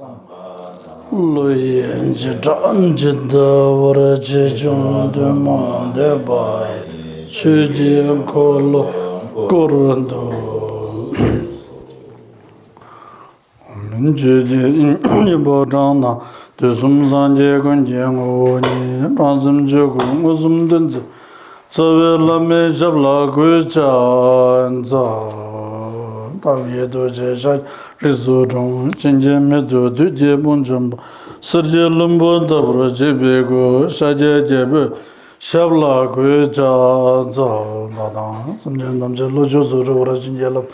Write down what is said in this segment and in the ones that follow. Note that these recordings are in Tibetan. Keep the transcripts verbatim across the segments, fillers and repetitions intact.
བློ་ཡི་འཇིགས་སྐྲག་ཇི་ལྟ་བར་ཆེ་ཆུང་ཐུན་མོང་བསྟན་པ་ཡི། ཆོས་ཀྱི་འཁོར་ལོ་བསྐོར་དུ། ཆོས་ཀྱི་དབྱིངས་པོ་འཕྲང་ན། དུས་གསུམ་སངས་རྒྱས་ཀུན་གྱི་ངོ་བོ་ཉིད། སྤངས་སེམས་ཆོས་སྐུ་མངོན་སུམ་སྟོན་མཛད། རྩ་བའི་བླ་མའི་ཞབས་ལ་གུས་ཕྱག་འཚལ། ཐབས་མཁས་ཐུགས་རྗེས་ཤཱཀྱ་རིགས་སུ་འཁྲུངས། སྤྱན་གྱིས་མི་ཐུབ་བདུད་ཀྱི་དཔུང་འཇོམས་པ། གསེར་གྱི་ལྷུན་པོ་ལྟ་བུར་བརྗིད་པའི་སྐུ། ཤཱཀྱའི་རྒྱལ་པོའི་ཞབས་ལ་གུས་ཕྱག་འཚལ། བདག་དང་སེམས་ཅན་ཐམས་ཅད་བློ་ཆོས་སུ་འགྲོ་བར་བྱིན་གྱིས་བརླབ།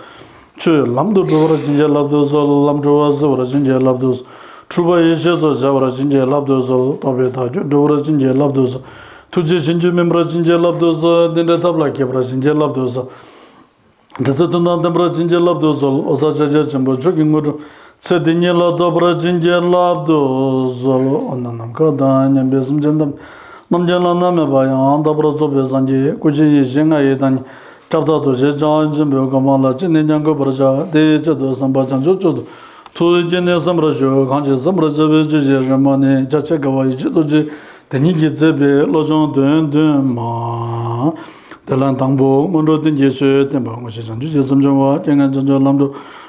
ཆོས་ལམ་དུ་འགྲོ་བར་བྱིན་གྱིས་བརླབ་ཏུ་གསོལ། ལམ་འཁྲུལ་བ་སེལ་བར་བྱིན་གྱིས་བརླབ་ཏུ་གསོལ། འཁྲུལ་པ་ཡེ་ཤེས་སུ་བྱ་བར་བྱིན་གྱིས་བརླབ་ཏུ་གསོལ། རྟོགས་པའི་མཐའ་རྒྱུད་འགྲོ་བར་བྱིན་གྱིས་བརླབ་ཏུ་གསོལ། ཐུགས་རྗེ་ཆེན་པོས་སྨིན་པར་བྱིན་གྱིས་བརླབ་ཏུ་གསོལ། རྟེན་འབྲེལ་ཐབས་ལ་མཁས་པར་བྱིན་གྱིས་བརླབ་ཏུ་གསོལ། དྲི་ཟའི་དོན་དང་ལྡན་པར་བྱིན་གྱིས་བརླབ་ཏུ་གསོལ། འོད་གསལ་ཤཱཀྱ་ཆེན་པོ་མཆོག་གི་དངོས་གྲུབ་ཚེ་འདི་ཉིད་ལ་ཐོབ་པར་བྱིན་གྱིས་བརླབ་ཏུ་གསོལ། འོ་ན་ནམ་མཁའ་དང་མཉམ་པའི་སེམས་ཅན་ཐམས་ཅད་རྣམ་མཁྱེན་བླ་ན་མེད་པ་ཡང་དག་པར་རྫོགས་པའི་སངས་རྒྱས་སྐུ་མཆེད་ཡེ་ཤེས་ལྔ་ཡི་བདག་ཉིད་ཁྱབ་བདག་རྡོ་རྗེ་འཆང་ཆེན་པོའི་གོ་འཕང་ལ་ཅི་ནས་ཀྱང་འགོད་པར་བྱ། དེའི་ཆེད་དུ་བསམ་པ་བྱང་ཆུབ་མཆོག་ཏུ་ཐུགས་བསྐྱེད་ནས་གསན་པར་ཞུ། གང་ཞིག་གསན་པར་བྱ་བའི་ཆོས་ཀྱི་རི་མོ་ནི་རྒྱ་ཆེ་དགའ་བ་ཡིད་ཆེས་རྡོ་རྗེ། དེ་ཉིད་ཀྱིས་མཛད་པའི་བློ་སྦྱོང་དོན་བདུན་མ། དེ་ལ་དང་པོ་སྔོན་འགྲོ་རྟེན་གྱི་ཆོས་བསྟན་པ། མངོན་ཤེས་བྱང་ཆུབ་ཀྱི་སེམས་སྦྱོང་བ། རྐྱེན་ངན་བྱང་ཆུབ་ལམ་དུ་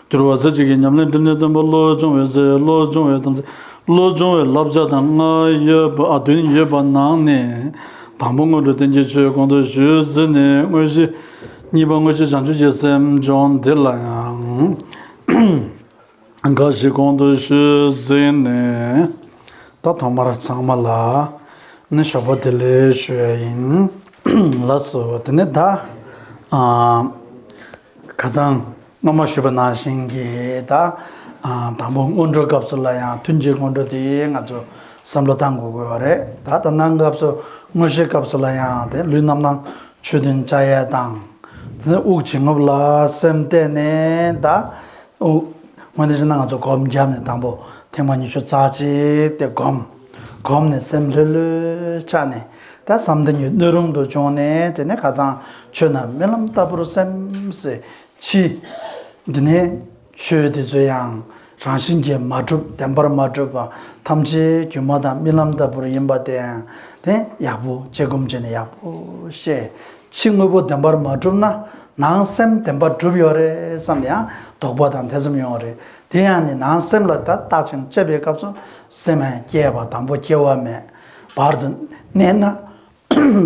སྦྱོར་བ། ཚེ་གཅིག་གི་ཉམས་ལེན་སྒྲིབ་གཉིས་སྟོན་པ། བློ་སྦྱོང་བའི་ཚེ། བློ་སྦྱོང་བའི་དམ་ཚིག། བློ་སྦྱོང་བའི་བསླབ་བྱ་དང་ལྔ་ཡོད་པ། ཨ་བདུན་ཡོད་པ་ནང་ནས་དང་པོ་སྔོན་འགྲོ་རྟེན་གྱི་ཆོས་གོང་དུ་ཞུས་ཟིན་ནས། མངོན་ཤེས་གཉིས་པ་མངོན་ཤེས་བྱང་ཆུབ་ཀྱི་སེམས་སྦྱོང་འདི་ལ་ཡང་། འགའ་ཞིག་གོང་དུ་ཞུས་ཟིན་ནས། ད་ཐོག་མར་ཚང་མ་ལ་ནི་ཞོགས་པ་བདེ་ལེགས་ཞུ་ཡ་ཡིན། ལགས་སོ། དེ་ནས་ད་ཨ་ཁ་སང་སྔོན་མ་ཞུས་པ་ནང་བཞིན་གྱི་ད་ཨ་དང་པོ་སྔོན་འགྲོའི་སྐབས་སུ་ལ་ཡང་ཐུན་གྱི་སྔོན་འགྲོ་དེ་ང་ཚོ་བསམ་བློ་བཏང་དགོས་དགོས་པ་རེད། ད་ད་ནང་སྐབས་སུ་དངོས་གཞིའི་སྐབས་སུ་ལ་ཡང་དེ་ལུས་རྣམ་སྣང་ཆོས་བདུན་བཅའ་ཡས་དང་། དེ་ནས་དབུགས་འབྱིན་རྔུབ་ལ་སེམས་གཏད་ནས་ད། དངོས་གནས་བྱས་ན་ང་ཚོ་སྒོམ་བརྒྱབ་ནས་དང་པོ་ཐེངས་མ་ཉི་ཤུ་རྩ་གཅིག་དེ་སྒོམ། སྒོམ་ནས་སེམས་ལྷོད་ལྷོད་ཆགས་ནས། ད་བསམ་གཏན་གྱི་སྣོད་རུང་དུ་བྱུང་ནས། དེ་ནས་ཁ་སང་ཆོས་རྣམས་རྨི་ལམ་ལྟ་བུར་སེམས་ཟེར་ཕྱི། འདི་ནས་ཆོས་དེ་ཚོ་ཡང་རང་བཞིན་གྱིས་མ་གྲུབ། བདེན་པར་མ་གྲུབ་པ་ཐམས་ཅད་སྒྱུ་མ་དང་རྨི་ལམ་ལྟ་བུར་ཡིན་པ་དེ་ཡང་དེ་ཡག་པོ་དཔྱད་སྒོམ་བྱས་ནས་ཡག་པོ་ཤེས། ཕྱི་དངོས་པོ་བདེན་པར་མ་གྲུབ་ན་ནང་སེམས་བདེན་པར་གྲུབ་ཡོད་རེད་བསམ་ནས་ཡང་དོགས་པ་དང་ཐེ་ཚོམ་ཡོང་བ་རེད། དེ་ཡང་ནི་ནང་སེམས་ལ་ད་བརྟག་ཅིང་དཔྱད་པའི་སྐབས་སུ་སེམས་ཡང་སྐྱེ་བ་དང་པོ་སྐྱེ་བ་མེད། བར་དུ་གནས་ན།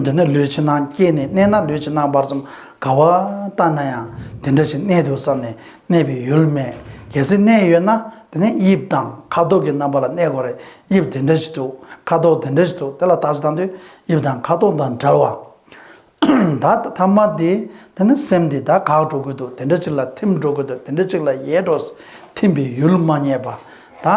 དེ་ནས་ལུས་ཕྱི་ནང་སྐྱེས་ནས་གནས་ན་ལུས་ཕྱི་ནང་བར་གསུམ་ག་བ་ལྟ་ན་ཡང་དེ་འདྲ་ཞིག་གནས་འདུག་བསམ་ནས་གནས་པའི་ཡུལ་མེད། གལ་སྲིད་གནས་ཡོད་ན་དེ་ནས་དབྱིབས་དང་ཁ་དོག་གི་རྣམ་པ་ལ་གནས་དགོས་རེད། དབྱིབས་དེ་འདྲ་ཞིག་འདུག་ཁ་དོག་དེ་འདྲ་ཞིག་འདུག་དེ་ལ་བརྟག་དཔྱད་བཏང་དུས་དབྱིབས་དང་ཁ་དོག་དང་བྲལ་བ། ད་ཐ་མ་དེ་དེ་ནི་སེམས་དེ་ད་འགག་འགྲོ་གི་འདུག་དེ་འདྲ་ཅིག་ལ་ཐིམ་འགྲོ་གི་འདུག་དེ་འདྲ་ཅིག་ལ་ཡལ་འགྲོ། ཐིམ་པའི་ཡུལ་མ་རྙེད་པ། ད་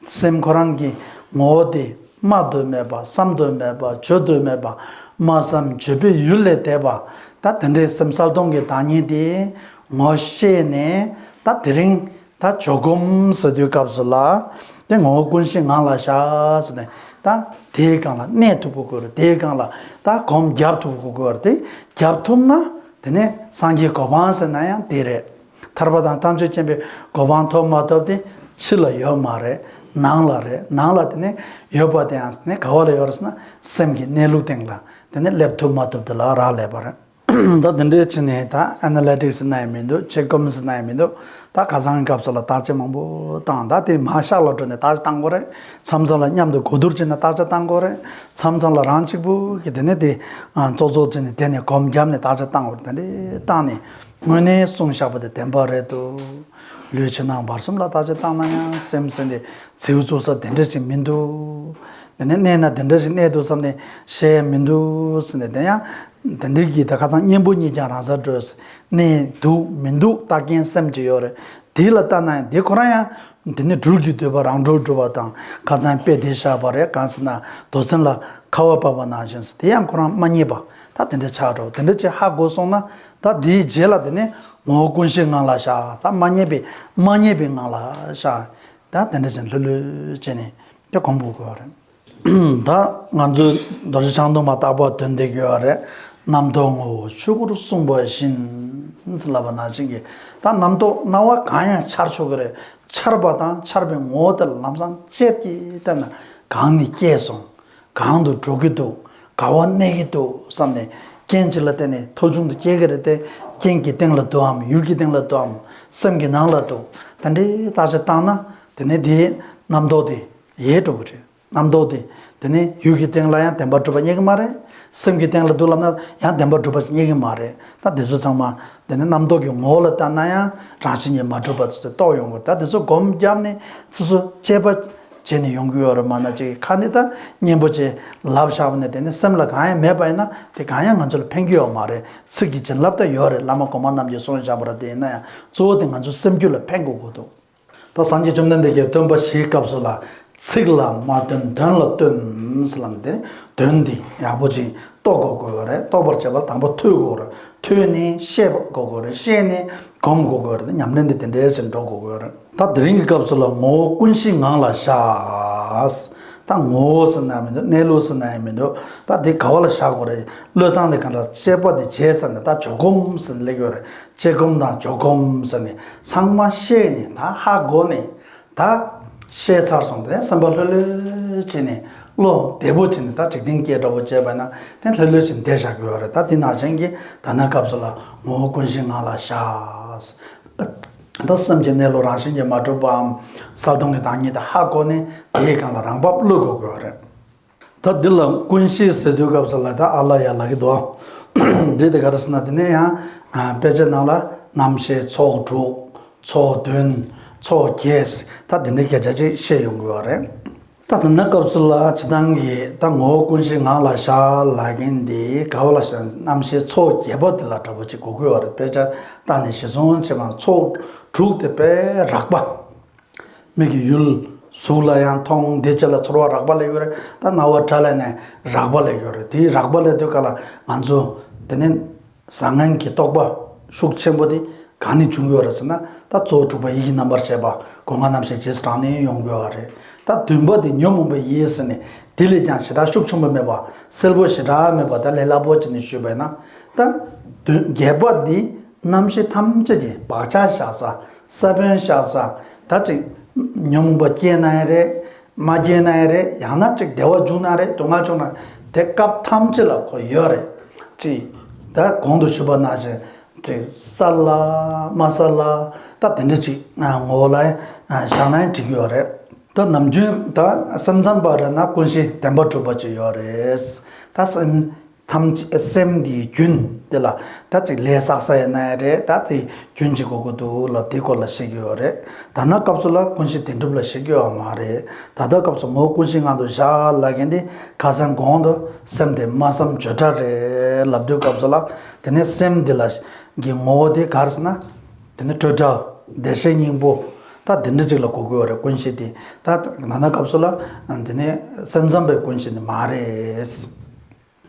སེམས་ཁོ་རང་གི་ངོ་བོ་དེ་སྨྲ་འདོད་མེད་པ། བསམ་འདོད་མེད་པ། བརྗོད་འདོད་མེད་པ། སྨྲ་བསམ་བརྗོད་པའི་ཡུལ་ལས་འདས་པ། ད་དེ་འདྲའི་སེམས་གསལ་སྟོང་གི་བདག་ཉིད་དེ་ངོ་ཤེས་ནས། ད་དེ་རིང་ད་འཇོག་སྒོམ་ཟེར་དུས་སྐབས་སུ་ལ་དེ་ངོ་བོ་ཀུན་ཤེས་ངང་ལ་བཞག་ཟེར་ནས། ད་དེའི་སྒང་ལ་གནས་ཐུབ་དགོས་ཀྱི་ཡོད་རེད། དེའི་སྒང་ལ་ད་སྒོམ་རྒྱབ་ཐུབ་དགོས་ཀྱི་ཡོད་རེད། དེ་རྒྱབ་ཐུབ་ན་དེ་ནས་སངས་རྒྱས་གོ་འཕང་ཟེར་ན་ཡང་དེ་རེད། ཐར་པ་དང་ཐམས་ཅད་མཁྱེན་པའི་གོ་འཕང་ཐོབ་མ་ཐོབ་དེ་ཕྱི་ལ་ཡོད་མ་རེད། ནང་ལ་རེད། ནང་ལ་དེ་ནས་ཡོད་པ་དེ་ཡང་ནི་ག་བ་ལ་ཡོད་རེད་ཟེར་ན་སེམས་ཀྱི་གནས་ལུགས་སྟེང་ལ་དེ་ནས་སླེབས་ཐུབ་མ་ཐུབ་དེ་ལ་རག་ལས་པ་རེད། ད་དེ་འདྲའི་ཕྱི་ནས་ད་ཨ་ན་ལི་ཊིག་སི་ཟེར་ན་ཡང་མི་འདུག་དཔྱད་སྒོམ་ཟེར་ན་ཡང་མི་འདུག་ད་ཁ་སང་གི་སྐབས་སུ་ལ་བརྟག་དཔྱད་མང་པོ་བཏང་། ད་དེ་མ་ཤག་ལ་འགྲོ་ནས་བརྟག་དཔྱད་བཏང་དགོས་རེད། མཚམས་མཚམས་ལ་མཉམ་དུ་གོ་བསྡུར་བྱས་ནས་བརྟག་དཔྱད་བཏང་དགོས་རེད། མཚམས་མཚམས་ལ་རང་གཅིག་པུ་གིས་དེ་ནས་དེ་ཙོག་ཙོག་བྱས་ནས་དེ་ནས་སྒོམ་བརྒྱབ་ནས་བརྟག་དཔྱད་བཏང་དགོས་རེད། དེ་འདྲའི་བཏང་ནས། དངོས་གནས་གསུངས་བཞག་པ་དེ་བདེན་པ་རེད་འདུག་ལུས་ཕྱི་ནང་བར་གསུམ་ལ་བརྟག་དཔྱད་བཏང་ན་ཡང་སེམས་ཟེར་འདི་མཛེའུ་བཙུགས་ས་དེ་འདྲ་ཞིག་མི་འདུག་དེ་ནས་གནས་ན་དེ་འདྲ་ཞིག་གནས་འདུག་བསམ་ནས་བཤད་ཡ་མི་འདུག་ཟེར་ནས། དེ་ཡང་དེ་འདྲའི་གི་ད་ཁ་སང་གཉེན་པོ་གཉིས་ཀྱང་རང་སར་གྲོལ། གནས་འདུག་མི་འདུག་བརྟག་མཁན་སེམས་ཅིག་ཡོད་རེད། དེ་ལ་བལྟས་ན་ཡང་དེ་ཁོ་རང་ཡང་དེ་ནི་སྦྲུལ་གྱི་འདོད་པ་རང་གྲོལ་སྒྲུབ་པ་དང་། ཁ་སང་དཔེ་དེ་བཞག་པ་རེད། གང་ཟེར་ན་རྡོ་ཚོན་ལ་ཁ་བ་བབས་པ་ནང་བཞིན་ཟེར། དེ་ཡང་ཁོ་རང་མ་རྙེད་པ་ད་དེ་འདྲ་ཆགས་འགྲོ། དེ་འདྲ་ཅིག་ཧ་གོ་སོང་ན། ད་དེའི་རྗེས་ལ་དེ་ནི་ངོ་བོ་ཀུན་ཤེས་ངང་ལ་བཞག་ད་མ་རྙེད་པའི་མ་རྙེད་པའི་ངང་ལ་བཞག་ད་དེ་འདྲ་བྱས་ལྷོད་ལྷོད་བྱས་ནས་དེ་སྒོམ་དགོས་ཀྱི་ཡོད་རེད། ད་ང་ཚོའི་རྡོ་རྗེ་འཆང་ཐུང་མ་བརྟག་པ་དོན་བསྡུ་གི་ཡོད་རེད། རྣམ་རྟོག་ངོ་བོ་ཆོས་སྐུར་གསུངས་པ་བཞིན། ལབ་པ་ནང་བཞིན་གྱི། ད་རྣམ་རྟོག་སྣང་བ་གང་ཡང་འཆར་ཆོག་གི་རེད། འཆར་བ་དང་འཆར་བའི་ངོ་བོ་དེ་ལ་ལམ་སང་དཔྱད་ཀྱིས་བལྟས་ན། གང་ནས་སྐྱེས་སོང་། གང་དུ་འགྲོ་གི་འདུག། ག་བ་གནས་ཀྱི་འདུག་བསམ་ནས། རྐྱེན་གཅིག་ལ་བརྟེན་ནས་ཐོལ་བྱུང་དུ་སྐྱེ་གི་རེད་དེ། རྐྱེན་གྱི་སྟེང་ལ་འདུག་གམ། ཡུལ་གྱི་སྟེང་ལ་འདུག་གམ། སེམས་ཀྱི་ནང་ལ་འདུག། དེ་འདྲའི་བརྟག་དཔྱད་བཏང་ན། དེ་ནས་དེའི་རྣམ་རྟོག་དེ་ཡལ་འགྲོ་གི་རེད། རྣམ་རྟོག་དེ། དེ་ནས་ཡུལ་གྱི་སྟེང་ལ་ཡང་བདེན་པར་གྲུབ་པ་རྙེད་ཀྱི་མ་རེད། སེམས་ཀྱི་སྟེང་ལ་འདུག་ལབ་ན་ཡང་བདེན་པར་གྲུབ་པ་ཞིག་རྙེད་ཀྱི་མ་རེད། ད་དེ་ཚོ་ཚང་མ། དེ་ནས་རྣམ་རྟོག་གི་ངོ་བོ་ལ་བལྟས་ན་ཡང་རང་བཞིན་གྱིས་མ་གྲུབ་པ་ཚོ་རྟོགས་ཡོང་གི་རེད། ད་དེ་ཚོ་སྒོམ་བརྒྱབ་ནས་སོ་སོ་དཔྱད་པ་བྱས་ནས་ཡོང་གི་ཡོད་རེད། མ་ན་ཅིག་ཁ་ནས་ད་སྙན་པོ་བྱས་ལབ་བཞག་པ་ནས། དེ་ནས་སེམས་ལ་གང་ཡང་མེད་པ་ཡིན་ན། དེ་གང་ཡང་ང་ཚོ་ལ་ཕན་གྱི་ཡོད་མ་རེད། ཚིག་གི་བྱིན་རླབས་ད་ཡོད་རེད། བླ་མ་གོང་མ་རྣམས་ཀྱིས་གསུངས་བཞག་པ་རེད། དེ་ཡིན་ན་ཡང་གཙོ་བོ་དེ་ང་ཚོ་སེམས་རྒྱུད་ལ་ཕན་དགོས་ཀྱི་འདུག། ད་སངས་རྒྱས་བཅོམ་ལྡན་འདས་ཀྱིས་སྟོན་པ་བཞིའི་སྐབས་སུ་ལ། ཚིག་ལ་མ་བརྟེན་དོན་ལ་བརྟེན་ཟེར་ལབ་སྟེ། དོན་འདི་ཡག་པོ་ཅིག་རྟོགས་དགོས་དགོས་པ་རེད། རྟོགས་པར་བྱེད་པ་ལ་དང་པོ་ཐོས་དགོས་རེད། ཐོས་ནས་ཤེས་དགོས་དགོས་རེད། ཤེས་ནས་སྒོམ་དགོས་དགོས་རེད། ཉམས་ལེན་འདི་དེ་འདྲའི་ཕྱིར་འགྲོ་དགོས་དགོས་རེད། ད་དེ་རིང་གི་སྐབས་སུ་ལ་ངོ་བོ་ཀུན་གཞི་ངང་ལ་བཞག། ད་ངོ་བོ་ཟེར་ན་ཡང་མི་འདུག། གནས་ལུགས་ཟེར་ན་ཡང་མི་འདུག། ད་འདི་ག་བ་ལ་བཞག་དགོས་རེད། བློས་བཏང་ནས་གང་ལ་དཔྱད་པ་འདི་བྱས་ཚར་ནས། ད་འཇོག་སྒོམ་ཟེར་ནས་སླེབས་ཡོད་རེད། དཔྱད་སྒོམ་དང་འཇོག་སྒོམ་ཟེར་ནས་ཚང་མ་ཤེས་ནས། ད་ཧ་གོ་ནས། ད་ཤེས་ཚར་སོང་། དེ་ནས་སེམས་པ་ལྷོད་ལྷོད་བྱས་ནས། བློ་བདེ་པོ་བྱས་ནས། ད་འཇིག་རྟེན་སྐྱེ་འདྲ་པོ་བྱས་པ་ན་དེ་ལྷོད་ལྷོད་བྱས་ནས་བསྡད་བཞག་གི་ཡོད་རེད། ད་དེ་ནང་བཞིན་གྱི་ད་ནང་སྐབས་སུ་ལ་ངོ་བོ་ཀུན་གཞི་ངང་ལ་བཞག། ད་སེམས་ཀྱི་གནས་ལུགས་རང་བཞིན་གྱིས་མ་གྲུབ་པའམ། གསལ་སྟོང་གི་བདག་ཉིད་དེ་ཧ་གོ་ནས། དེའི་སྒང་ལ་རང་བབས་བློས་དགོས་དགོས་པ་རེད། ད་འདི་ལ་ཀུན་གཞི་ཟེར་དུས་སྐབས་སུ་ལ་ད་ཨ་ལ་ཡ་ལ་གི་དོ། འདི་དེ་ག་རེ་ཟེར་ན། དེ་ནས་ཡང་དཔེ་ཆ་ནང་ལ་རྣམ་ཤེས་ཚོགས་དྲུག། ཚོགས་བདུན། ཚོགས་བརྒྱད། ད་དེ་འདྲའི་སྐད་ཆ་ཅིག་བཤད་ཡོང་གི་ཡོད་རེད། ད་དེ་ནང་སྐབས་སུ་ལ་སྤྱིར་བཏང་གི་ད་ངོ་བོ་ཀུན་གཞི་ངང་ལ་བཞག་ལབ་མཁན་འདི་ག་བ་ལ་བཞག། རྣམ་ཤེས་ཚོགས་བརྒྱད་པ་དེ་ལ་འདྲ་པོ་ཅིག་གོ་གི་ཡོད་རེད། དཔེ་ཆ་བལྟས་ནས་གཞིར་བཟུང་བྱས་པ་ན། ཚོགས་དྲུག་དེ་དཔེ་རགས་པ། མིག་གི་ཡུལ། གཟུགས་ལ་ཡང་མཐོང་། འདི་བྱས་ལ་ཚོར་བ་རགས་པ་སླེབས་ཡོད་རེད། ད་རྣ་བ་སྒྲ་ལ་ནས་རགས་པ་སླེབས་ཡོད་རེད། དེའི་རགས་པ་སླེབས་དུས་སྐབས་ལ་ང་ཚོ་དེ་ནས་བཟང་ངན་གྱི་རྟོག་པ་ཤུགས་ཆེན་པོ་དེ་གང་ནས་བྱུང་གི་ཡོད་རེད་ཟེར་ན། ད་གཙོ་བོ་དྲུག་པ་ཡིད་ཀྱི་རྣམ་པར་ཤེས་པ། སྒོ་ལྔ་རྣམ་ཤེས་རྗེས་སུ་འབྲངས་ནས་ཡོང་གི་ཡོད་རེད། ད་བདུན་པ་དེ་ཉོན་མོངས་པའི་ཡིད་ཟེར་ནས། དེ་ལས་ཀྱང་ཞེ་དྲག་ཤུགས་ཆེན་པོ་མེད་པ། གསལ་པོ་ཞེ་དྲག་མེད་པ། ད་ལས་སླ་པོ་བྱས་ནས་ཞུས་པ་ཡིན་ན། ད་བདུན། བརྒྱད་པ་འདི་རྣམ་ཤེས་ཐམས་ཅད་ཀྱི་བག་ཆགས་བཞག་ས། ས་བོན་བཞག་ས། ད་ཅིག་ཉོན་མོངས་པ་སྐྱེས་ན་ཡང་རེད། མ་སྐྱེས་ན་ཡང་རེད། ཡང་ན་ཅིག་བདེ་བ་བྱུང་ན་རེད། སྡུག་བསྔལ་བྱུང་ན་རེད། དེ་སྐབས་ཐམས་ཅད་ལ་ཁོ་ཡོད་རེད། ཅིག་ད་གོང་དུ་ཞུས་པ་ནང་བཞིན་ཅིག་གསལ་ལ་མ་གསལ་ལ། ད་དེ་འདྲ་ཅིག་ངོ་བོ་ལ་བཞག་ན་ཡང་འགྲིག་གི་ཡོད་རེད། ད་ནམ་རྒྱུན་ད་སེམས་ཙམ་པ་རེད་ན་ཀུན་གཞི་བདེན་པར་གྲུབ་པ་ཅིག་ཡོད་རེད། ད་སེམས་ཐམས་ཅད། སེམས་འདིའི་རྒྱུན་དེ་ལ་ད་ཅིག་ལས་བསགས་ས་ཡིན་ན་ཡང་རེད། ད་དེ་རྒྱུན་གཅིག་དགོས་ཀྱི་འདུག་ལབ། དེའི་སྐོར་ལ་བཤད་ཀྱི་ཡོད་རེད། ད་ནང་སྐབས་སུ་ལ་ཀུན་གཞི་བདེན་གྲུབ་ལ་བཤད་ཀྱི་ཡོད་མ་རེད། ད་ལྟ་སྐབས་སུ་ངོ་བོ་ཀུན་གཞི་ངང་དུ་བཞག་ལབ་མཁན་དེ། ཁ་སང་གོང་དུ་སེམས་དེ་སྨྲ་བསམ་བརྗོད་བྲལ་རེད་ལབ་དུས་སྐབས་སུ་ལ། དེ་ནས་སེམས་འདི་ལ་གི་ངོ་བོ་དེ་ག་རེ་ཟེར་ན། དེ་ནས་སྤྲོས་བྲལ། བདེ་གཤེགས་སྙིང་པོ། ད་དེ་འདྲ་ཅིག་ལ་གོ་དགོས་པ་རེད། ཀུན་གཞི་དེ། ད་ད་ནང་སྐབས་སུ་ལ་དེ་ནས་སེམས་ཙམ་པའི་ཀུན་གཞི་དེ་མ་རེད།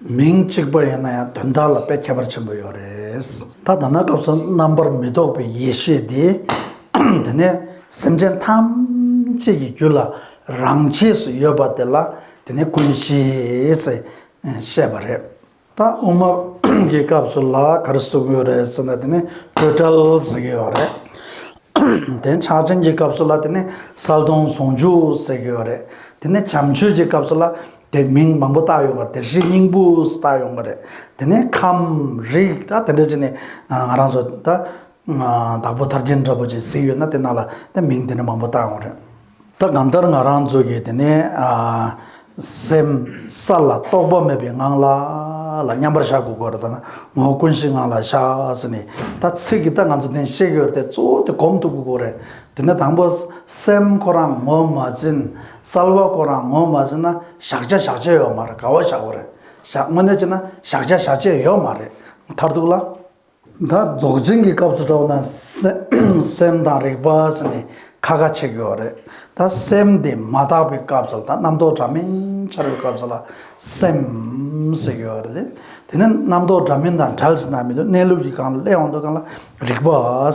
མིང་གཅིག་པ་ཡིན་ན་ཡང་དོན་དག་ལ་དཔེ་ཁྱད་པར་ཆེན་པོ་ཡོད་རེད། ད་ད་ནང་སྐབས་སུ་རྣམ་པར་མི་རྟོག་པའི་ཡེ་ཤེས་དེ། དེ་ནས་སེམས་ཅན་ཐམས་ཅད་ཀྱི་རྒྱུད་ལ་རང་ཆས་སུ་ཡོད་པ་དེ་ལ་དེ་ནས་ཀུན་གཞི་ཟེར་བཤད་པ་རེད། ད་དབུ་མ་གི་སྐབས་སུ་ལ་ག་རེ་གསུང་གི་ཡོད་རེད་ཟེར་ན། དེ་ནི་སྤྲོས་བྲལ་ཟེར་གྱི་ཡོད་རེད། དེ་ཕྱག་ཆེན་གྱི་སྐབས་སུ་ལ་དེ་ནི་གསལ་སྟོང་ཟུང་འཇུག་ཟེར་གྱི་ཡོད་རེད། དེ་ནི་བྱམས་ཆོས་ཀྱི་སྐབས་སུ་ལ་དེ་མིང་མང་པོ་བཏགས་ཡོང་བ་རེད། བདེ་གཤེགས་སྙིང་པོ་བཏགས་ཡོང་བ་རེད། དེ་ནི་ཁམས་རིགས་ད་དེ་འདྲ་བྱས་ནས་ང་རང་ཚོ་ད་དྭགས་པོ་ཐར་རྒྱན་འདྲ་པོ་ཅིག་གཟིགས་ཡོད་ན། དེ་ནང་ལ་དེ་མིང་དེ་འདྲ་མང་པོ་བཏགས་ཡོང་བ་རེད། ད་གང་ལྟར་ང་རང་ཚོ་གིས་དེ་ནས་ཨ་སེམས་གསལ་ལ་རྟོག་པ་མེད་པའི་ངང་ལ་ལ་མཉམ་པར་བཞག་དགོས་ཀྱི་ཡོད་རེད། ད་ནི་ངོ་བོ་ཀུན་གཞི་ངང་ལ་བཞག་ཟེར་ནས། ད་ཚིག་གིས་ད་ང་ཚོ་དེ་བཤད་ཀྱི་ཡོད་རེད་དེ། གཙོ་བོ་དེ་སྒོམ་ཐུབ་དགོས་ཀྱི་ཡོད་རེད། དེ་ནས་དང་པོ་སེམས་ཁོ་རང་ངོ་མ་འཛིན། གསལ་བ་ཁོ་རང་ངོ་མ་འཛིན་ན་བཞག་བྱ་བཞག་བྱེད་ཡོད་མ་རེད། ག་བ་བཞག་དགོས་རེད། བཞག་དངོས་གནས་བྱས་ན་བཞག་བྱ་བཞག་བྱེད་ཡོད་མ་རེད། མཐར་ཐུག་ལ། ད་རྫོགས་ཆེན་གྱི་སྐབས་སུ་འགྲོ་ན་སེ་སེམས་དང་རིག་པ་ཟེར་ནས་ཁ་ཁ་ཕྱེ་གི་ཡོད་རེད། ད་སེམས་དེ་མ་དག་པའི་སྐབས་སུ་ལ། ད་རྣམ་རྟོག་འདྲ་མིན་འཆར་བའི་སྐབས་སུ་ལ་སེམས་ཟེར་གི་ཡོད་རེད། དེ་ནས་རྣམ་རྟོག་འདྲ་མིན་དང་བྲལ་ཟེར་ན་མི་འདུག། གནས་ལུགས་ཀྱི་སྒང་ལ་སླེབས་ཡོང་དུས་སྒང་ལ་རིག་པ་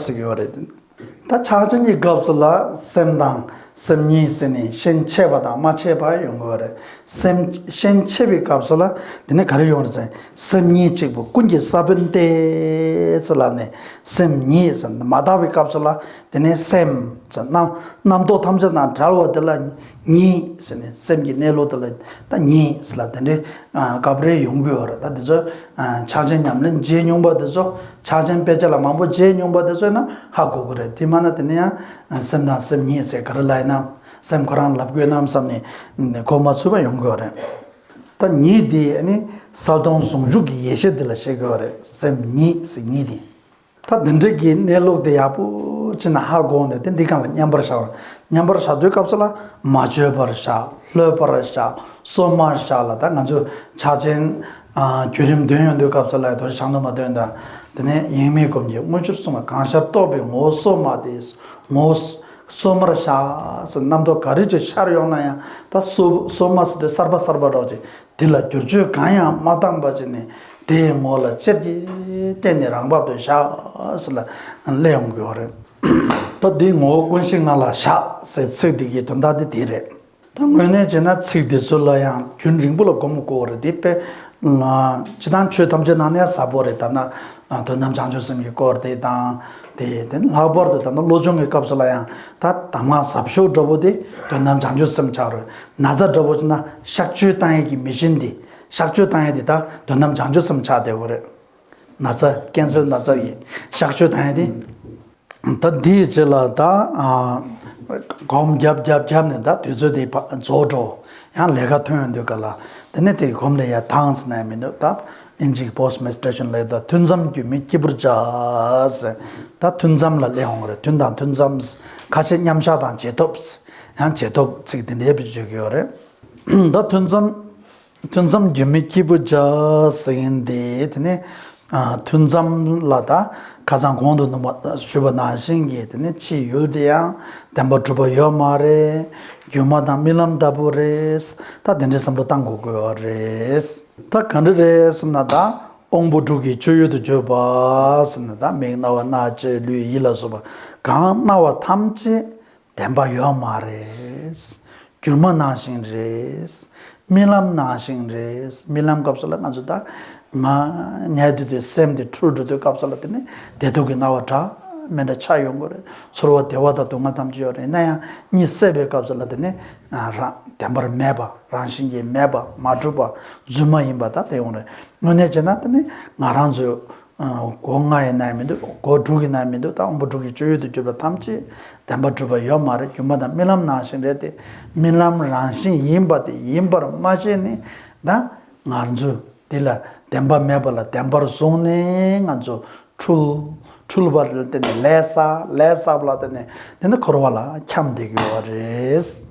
ཟེར་གི་ཡོད་རེད། ད་ཕྱག་ཆེན་གྱི་སྐབས་སུ་ལ་སེམས་དང་ སེམས་ཉིད་ཟེར་ནས་ཤན་ཕྱེ་བ་དང་མ་ཕྱེ་བ་ཡོང་གི་ཡོད་རེད། སེམས་ཤན་ཕྱེ་བའི་སྐབས་སུ་ལ་དེ་ནས་ག་རེ་ཡོང་རེད་ཟེར་ན། སེམས་ཉིད་གཅིག་པུ་ཀུན་གྱི་ས་བོན་ཏེ་ཟེར་ལབ་ནས། སེམས་ཉིད་ཟེར་ན་མ་དག་པའི་སྐབས་སུ་ལ་དེ་ནས་སེམས་ཟེར་རྣམ་རྣམ་རྟོག་ཐམས་ཅད་དང་བྲལ་བ་དེ་ལ་ཉིད་ཟེར་ནས། སེམས་ཀྱི་གནས་ལུགས་དེ་ལ་ད་ཉིད་ཟེར་ལ་དེ་འདྲའི་སྐབས་རེ་ཡོང་གི་ཡོད་རེད། ད་དེ་ཚོ་ཕྱག་ཆེན་ཉམས་ལེན་བྱས་མྱོང་པ་དེ་ཚོ། ཕྱག་ཆེན་དཔེ་ཆ་ལ་མང་པོ་བྱས་མྱོང་པ་དེ་ཚོ་ཡིན་ན་ཧ་གོ་གི་རེད། དེ་མ་ན་དེ་ནས་ཡང་སེམས་དང་སེམས་ཉིད་ཟེར་ག་རེ་ལབ་ཡིན་ནམ། སེམས་ཁོ་རང་ལབ་དགོས་ནམ་བསམ་ནས་གོ་མ་ཚོད་པ་ཡོང་གི་ཡོད་རེད། ད་ཉིད་དེ་ནི་གསལ་སྟོང་ཟུང་འཇུག་གི་ཡེ་ཤེས་དེ་ལ་བཤད་ཀྱི་ཡོད་རེད། སེམས་ཉིད་ཟེར་ཉིད་དེ། ད་འདི་འདྲ་གི་གནས་ལུགས་དེ་ཡག་པོ་བྱས་ན་ཧ་གོ་ནས་དེ་འདི་སྒང་ལ་མཉམ་པར་བཞག་རོགས། མཉམ་པར་བཞག་དུས་སྐབས་སུ་ལ་མ་བཅོས་པར་བཞག། ལྷོད་པར་བཞག། སོ་མར་བཞག་ལ། ད་ང་ཚོས་ཕྱག་ཆེན་བརྒྱུད་རིམ་འདོན་ཡོང་དུས་སྐབས་སུ་ལ་རྡོ་རྗེ་ཞང་དུ་མ་འདོན་དང་། དེ་ནས་ཡེངས་མེད་སྒོམ་གྱི་དངོས་གཞིར་སོང་བ། གང་ཤར་རྟོགས་པའི་ངོ་བོ་སོ་མ་སྟེ། ངོ་བོ་སོ་མར་བཞག་ཟེར། རྣམ་རྟོག་ག་རེ་ཅིག་ཤར་ཡོང་ན་ཡང་ད་སོ་སོ་མ་ཟེར་དུས་གསར་པ་གསར་པ་འདྲ་བོ་ཅིག་དེ་ལ་བསྒྱུར་བཅོས་གང་ཡང་མ་བཏང་བ་བྱས་ནས་དེའི་ངོ་ལ་ཅེར་གྱིས་བལྟས་ནས་རང་བབ་ཏུ་བཞག་ཟེར་ལ་སླེབས་ཡོང་གི་ཡོད་རེད། ད་འདིའི་ངོ་བོ་ཀུན་གཞི་ལྔ་ལ་བཞག་ཟེར་ཚིག་འདི་གི་དོན་དག་འདི་དེ་རེད། ད་དངོས་གནས་བྱས་ན་ཚིག་འདི་ཚོ་ལ་ཡང་རྒྱུན་རིང་པོ་ལ་སྒོམ་དགོས་རེད། འདི་དཔེ་སྤྱིར་བཏང་ཆོས་ཐམས་ཅད་ནང་ནས་ཟབ་པོ་རེད། ད་ན་དོན་དམ་བྱང་ཆུབ་སེམས་ཀྱི་སྐོར་དེ་དང་། དེ་དེ་ནི་ལྷག་པར་དུ་ད་ནི་བློ་སྦྱོང་གི་སྐབས་སུ་ལ་ཡང་ད་གདམས་ངག་ཟབ་ཤོས་འདྲ་བོ་དེ་དོན་དམ་བྱང་ཆུབ་སེམས་ཆགས་རེད། ན་ཚ་འདྲ་བོ་ཅིག་ན་གཤག་བཅོས་བཏང་ཡས་ཀྱི་མི་ཤིན་དེ། གཤག་བཅོས་བཏང་ཡས་དེ་ད་དོན་དམ་བྱང་ཆུབ་སེམས་ཆགས་བསྡད་ཡོད་རེད། ན་ཚ་ཀན་སར་ན་ཚ་ཡི་གཤག་བཅོས་བཏང་ཡས་དེ། ད་འདིའི་རྗེས་ལ་ད་སྒོམ་རྒྱབ་རྒྱབ་རྒྱབ་ནས་ད་དུས་ཚོད་དེ་རྫོགས་འགྲོ། ཡང་ལས་ཀ་ཐོན་ཡོང་དུས་ག་ལ་དེ་ནས་དེ་སྒོམ་ལས་ཡ་ཐང་ཟེར་ན་ཡང་མི་འདུག་ད་ཨིན་ཇིའི་པོ་སི་ཊི་མེ་ཌི་ཊེ་ཤན་ལབ་ད་ཐུན་མཚམས་སྒྱུ་མའི་སྐྱེས་བུར་བྱ་ཟེར། ད་ཐུན་མཚམས་ལ་སླེབས་ཡོང་གི་རེད། ཐུན་དང་ཐུན་མཚམས། ཁ་ཆེ་མཉམ་བཞག་དང་རྗེས་ཐོབ། ཡང་རྗེས་ཐོབ་ཚིག་དེ་འདྲའི་བེད་སྤྱོད་ཀྱི་ཡོད་རེད། ད་ཐུན་མཚམས། ཐུན་མཚམས་སྒྱུ་མའི་སྐྱེས་བུ་བྱ་ཟེར་མཁན་དེ་དེ་ནས་ཐུན་མཚམས་ལ་ད་ཁ་སང་གོང་དུ་ནུ་མ་ཞུས་པ་ནང་བཞིན་གྱི་དེ་ནས་ཕྱིའི་ཡུལ་དེ་ཡང་བདེན་པར་གྲུབ་པ་ཡོད་མ་རེད། སྒྱུ་མ་དང་རྨི་ལམ་ལྟ་བུ་རེད། ད་དེ་འདྲའི་བསམ་བློ་བཏང་དགོས་ཀྱི་ཡོད་རེད། ད་ག་འདྲ་རེད་ཟེར་ན། ད་དབང་པོ་དྲུག་གི་སྤྱོད་ཡུལ་དུ་གྱུར་པ་ཟེར་ན། ད་མིག་རྣ་བ་སྣ་ལྕེ་ལུས་ཡིད་ལ་སོགས་པ་གང་སྣང་བ་ཐམས་ཅད་བདེན་པ་ཡོད་མ་རེད། སྒྱུ་མ་ནང་བཞིན་རེད། རྨི་ལམ་ནང་བཞིན་རེད། རྨི་ལམ་སྐབས་སུ་ལ་ང་ཚོ་ད་མ་ཉལ་དུས་དེ་སེམས་དེ་འཁྲུལ་འགྲོ་དུས་སྐབས་སུ་ལ་དེ་ནི་བདེ་སྡུག་གི་སྣང་བ་འདྲ་མི་འདྲ་ཆགས་ཡོང་གི་རེད། ཚོར་བ་བདེ་བ་དང་སྡུག་བསྔལ་ཐམས་ཅད་ཡོད་རེད། ཡིན་ན་ཡང་གཉིད་སད་པའི་སྐབས་སུ་ལ་དེ་ནི་རང་བདེན་པར་མེད་པ། རང་བཞིན་གྱིས་མེད་པ། མ་གྲུབ་པ། རྫུན་མ་ཡིན་པ་ད་དེ་ཡོང་རེད། དངོས་གནས་བྱས་ན་དེ་ནི་ང་རང་ཚོའི་སྒོ་ལྔ་ཡིན་ན་ཡང་མི་འདུག་སྒོ་དྲུག་ཡིན་ན་ཡང་མི་འདུག་ད་དབང་པོ་དྲུག་གི་སྤྱོད་ཡུལ་དུ་གྱུར་པ་ཐམས་ཅད་བདེན་པར་གྲུབ་པ་ཡོད་མ་རེད། སྒྱུ་མ་དང་རྨི་ལམ་ནང་བཞིན་རེད་དེ། རྨི་ལམ་རང་བཞིན་ཡིན་པ་དེ་ཡིན་པར་མ་ཤེས་ནས་ད་ང་ཚོས་འདི་ལ་བདེན་པ་མེད་པ་ལ་བདེན་པར་བཟུང་ནས་ང་ཚོ་འཁྲུལ། འཁྲུལ་པ་ལ་བརྟེན་ནས་ལས་བསགས། ལས་བསགས་པ་ལ་བརྟེན་ནས་དེ་ནི་འཁོར་བ་ལ་འཁྱམས་བསྡད་ཀྱི་ཡོད་རེད།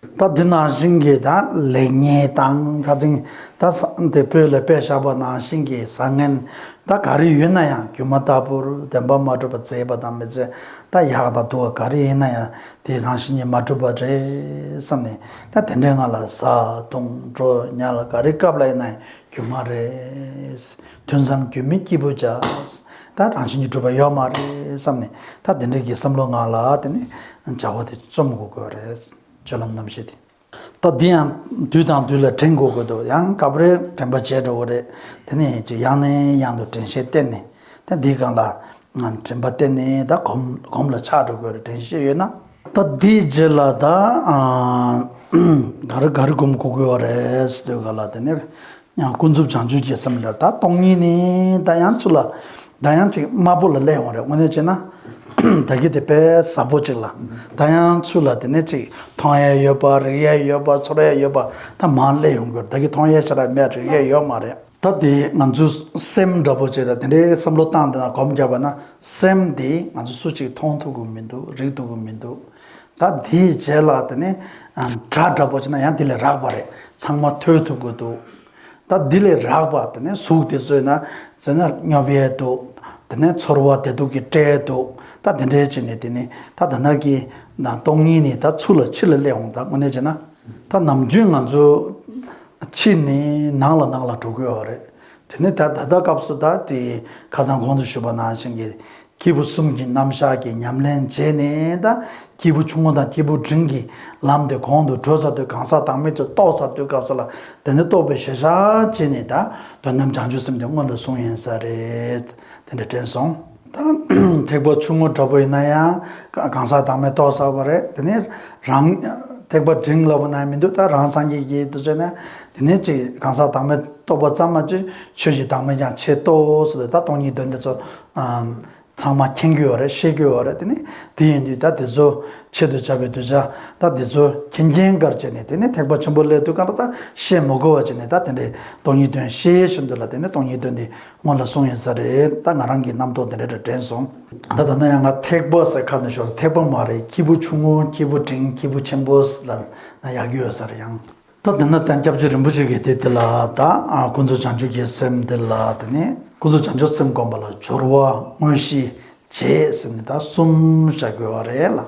ད་འདི་ནང་བཞིན་གྱི་ད་ལེགས་ཉེས་དང་། ད་ཅིང་ད་ས་དེ་བོད་ལ་དཔེ་བཞག་པ་ནང་བཞིན་གྱི་བཟང་ངན་ད་ག་རེ་ཡོད་ན་ཡང་སྒྱུ་མ་ལྟ་བུར་བདེན་པ་མ་གྲུབ་པ་མཛེས་པ་དང་མི་མཛེས། ད་ཡག་དང་སྡུག་ག་རེ་ཡིན་ན་ཡང་དེ་རང་བཞིན་གྱིས་མ་གྲུབ་པ་རེད་བསམ་ནས། ད་དེ་འདྲའི་ངང་ལ་ཟ་འཐུང་འགྲོ་ཉལ་ག་རེ་སྐབས་ལ་ཡིན་ན་ཡང་སྒྱུ་མ་རེད། ཐུན་མཚམས་སྒྱུ་མའི་སྐྱེས་བུ་བྱ། ད་རང་བཞིན་གྱིས་གྲུབ་པ་ཡོད་མ་རེད་བསམ་ནས། ད་དེ་འདྲའི་གི་བསམ་བློ་ངང་ལ་དེ་ནས་བྱ་བ་དེ་རྩོམ་དགོས་དགོས་རེད། སྤྱོད་ལམ་རྣམ་བཞི་དེ། ད་འདི་ཡང་དུས་དང་དུས་ལ་དྲན་དགོས་དགོས་འདུག་ཡང་སྐབས་རེ་དྲན་པ་བརྗེད་འགྲོ་གི་རེད། དེ་ནས་ཅིག་ཡང་ནས་ཡང་དུ་དྲན་ཤེས་བསྟེན་ནས། ད་འདིའི་སྒང་ལ་དྲན་པ་བསྟེན་ནས་ད་སྒོམ་སྒོམ་ལ་ཆགས་འགྲོ་དགོས་རེད། དྲན་ཤེས་ཡོད་ན། ད་འདིའི་རྗེས་ལ་ད་ག་རེ་ག་རེ་སྒོམ་དགོས་ཀྱི་ཡོད་རེད་ཟེར་དུས་ག་ལ་དེ་ནས། ཡང་ཀུན་རྫོབ་བྱང་ཆུབ་ཀྱི་སེམས་ལ། ད་སྟོང་ཉིད་ནི་ད་ཡང་ཚུར་ལ་ད་ཡང་ཅིག་དམའ་པོ་ལ་སླེབས་ཡོང་རེད། དངོས་གནས་བྱས་ན་ད་གི་དེ་དཔེ་ཟབ་པོ་ཅིག་ལ། ད་ཡང་ཚུར་ལ་དེ་ནས་ཅིག་མཐོང་ཡས་ཡོད་པ། རིག་ཡས་ཡོད་པ། ཚོར་ཡས་ཡོད་པ། ད་མར་སླེབས་ཡོང་གི་རེད། ད་གི་མཐོང་ཡས་ཞེ་དྲག་མེད། རིག་ཡས་ཡོད་མ་རེད། ད་དེ་ང་ཚོའི་སེམས་འདྲ་པོ་བྱས་ད་དེ་འདྲའི་བསམ་བློ་བཏང་དེ་ན་སྒོམ་བརྒྱབ་པ་ན། སེམས་དེ་ང་ཚོ་སུ་གཅིག་མཐོང་ཐུབ་ཀྱི་མི་འདུག་རིག་ཐུབ་ཀྱི་མི་འདུག་ད་དེའི་རྗེས་ལ་དེ་ནས་སྒྲ་འདྲ་པོ་བྱས་ན་ཡང་དེ་ལས་རགས་པ་རེད། ཚང་མ་ཐོས་ཐུབ་ཀྱི་འདུག་ད་འདི་ལས་རགས་པ་དེ་ནས་གཟུགས་དེ་ཚོ་ཡིན་ན་ཟེར་ན་སྙོབ་ཡས་འདུག་དེ་ནས་ཚོར་བ་བདེ་སྡུག་གི་སྤྲད་འདུག་ད་དེ་འདྲའི་བྱས་ནས་དེ་ནས་ད་ད་ནང་གི་ན་སྟོང་ཉིད་ནས་ད་ཚུར་ལ་ཕྱི་ལ་སླེབས་འོང་། ད་དངོས་གནས་བྱས་ན་ད་ནམ་རྒྱུན་ང་ཚོ་ཕྱི་ནས་ནང་ལ་ནང་ལ་འགྲོ་གི་ཡོད་རེད། དེ་ནས་ད་ད་ལྟ་སྐབས་སུ་ད་དེ་ཁ་སང་གོང་དུ་ཞུས་པ་ནང་བཞིན་གྱི་ སྐྱེས་བུ་གསུམ་གྱི་རྣམ་གཞག་གི་ཉམས་ལེན་བྱས་ནས། ད་སྐྱེས་བུ་ཆུང་ངུ་དང་སྐྱེས་བུ་འབྲིང་གི་ལམ་དེ་གོང་དུ་འགྲོ་ཚར་དུས། གང་ཟག་བདག་མེད་ཅེས་རྟོགས་ཚར་དུས་སྐབས་སུ་ལ། དེ་ནས་རྟོགས་པའི་གཞིར་བཞག་བྱས་ནས། ད་དོན་དམ་བྱང་ཆུབ་སེམས་དེ་སྔོན་ལ་སོང་ཡིན་ས་རེད། དེ་འདྲ་དྲན་སོང་། ད་ཐེག་པ་ཆུང་ངུ་འདྲ་པོ་ཡིན་ན་ཡང་གང་ཟག་བདག་མེད་རྟོགས་ཚར་བ་རེད། དེ་ནས་རང་ཐེག་པ་འབྲིང་ལ་བུ་ན་མི་འདུག་ད་རང་སངས་རྒྱས་ཀྱི་དུས་ཚོད་ནས། དེ་ནས་ཅིག་གང་ཟག་བདག་མེད་རྟོགས་པ་ཙམ་མ་ཅིག་ཆོས་ཀྱི་བདག་མེད་ཀྱང་ཆེས་རྟོགས་ཟེར་ཏེ། ད་སྟོང་ཉིད་དོན་དེ་ཚོ་ཚང་མ་མཁྱེན་གྱི་ཡོད་རེད། ཤེས་ཀྱི་ཡོད་རེད། དེ་ནས་དེ་ཡིན་དུས་ད་དེ་ཚོ་ཆེད་དུ་བྱ་བའི་གདུལ་བྱ། ད་དེ་ཚོ་མཁྱེན་མཁྱེན་གར་བྱས་ནས། དེ་ནས་ཐེག་པ་ཆེན་པོ་སླེབས་དུས་གང་ལ་ད་ཤེས་མི་དགོས་པ་བྱས་ནས། ད་དེ་འདྲའི་སྟོང་ཉིད་དོན་ཤེས་བཞིན་དུ་ལ། དེ་ནས་སྟོང་ཉིད་དོན་དེ་སྔོན་ལ་སོང་ཡིན་ས་རེད། ད་ང་རང་གི་རྣམ་རྟོག་དེ་འདྲ་འདྲ་དྲན་སོང་། ད་ད་ནང་ཡང་ང་ཐེག་པ་ཟེར་ཁ་ནས་ཤོར། ཐེག་པ་མ་རེད། སྐྱེས་བུ་ཆུང་ངུ། སྐྱེས་བུ་འབྲིང་། སྐྱེས་བུ་ཆེན་པོ་ལབ་ན་ཡག་གི་ཡོད་ས་རེད་ཡང་། ད་དེ་ན་ད་སྐྱབས་རྗེ་རིན་པོ་ཆེ་གིས་དེ་དེ་ལ། ད་ཨ་ཀུན་རྫོབ་བྱང་ཆུབ་ཀྱི་སེམས་དེ་ལ། དེ་ནས་ཀུན་རྫོབ་བྱང་ཆུབ་སེམས་སྒོམ་པ་ལ་སྦྱོར་བ་དངོས་གཞི་བྱེད་ཟེར་ནས་ད་གསུམ་བཞག་དགོས་པ་རེད་ལ།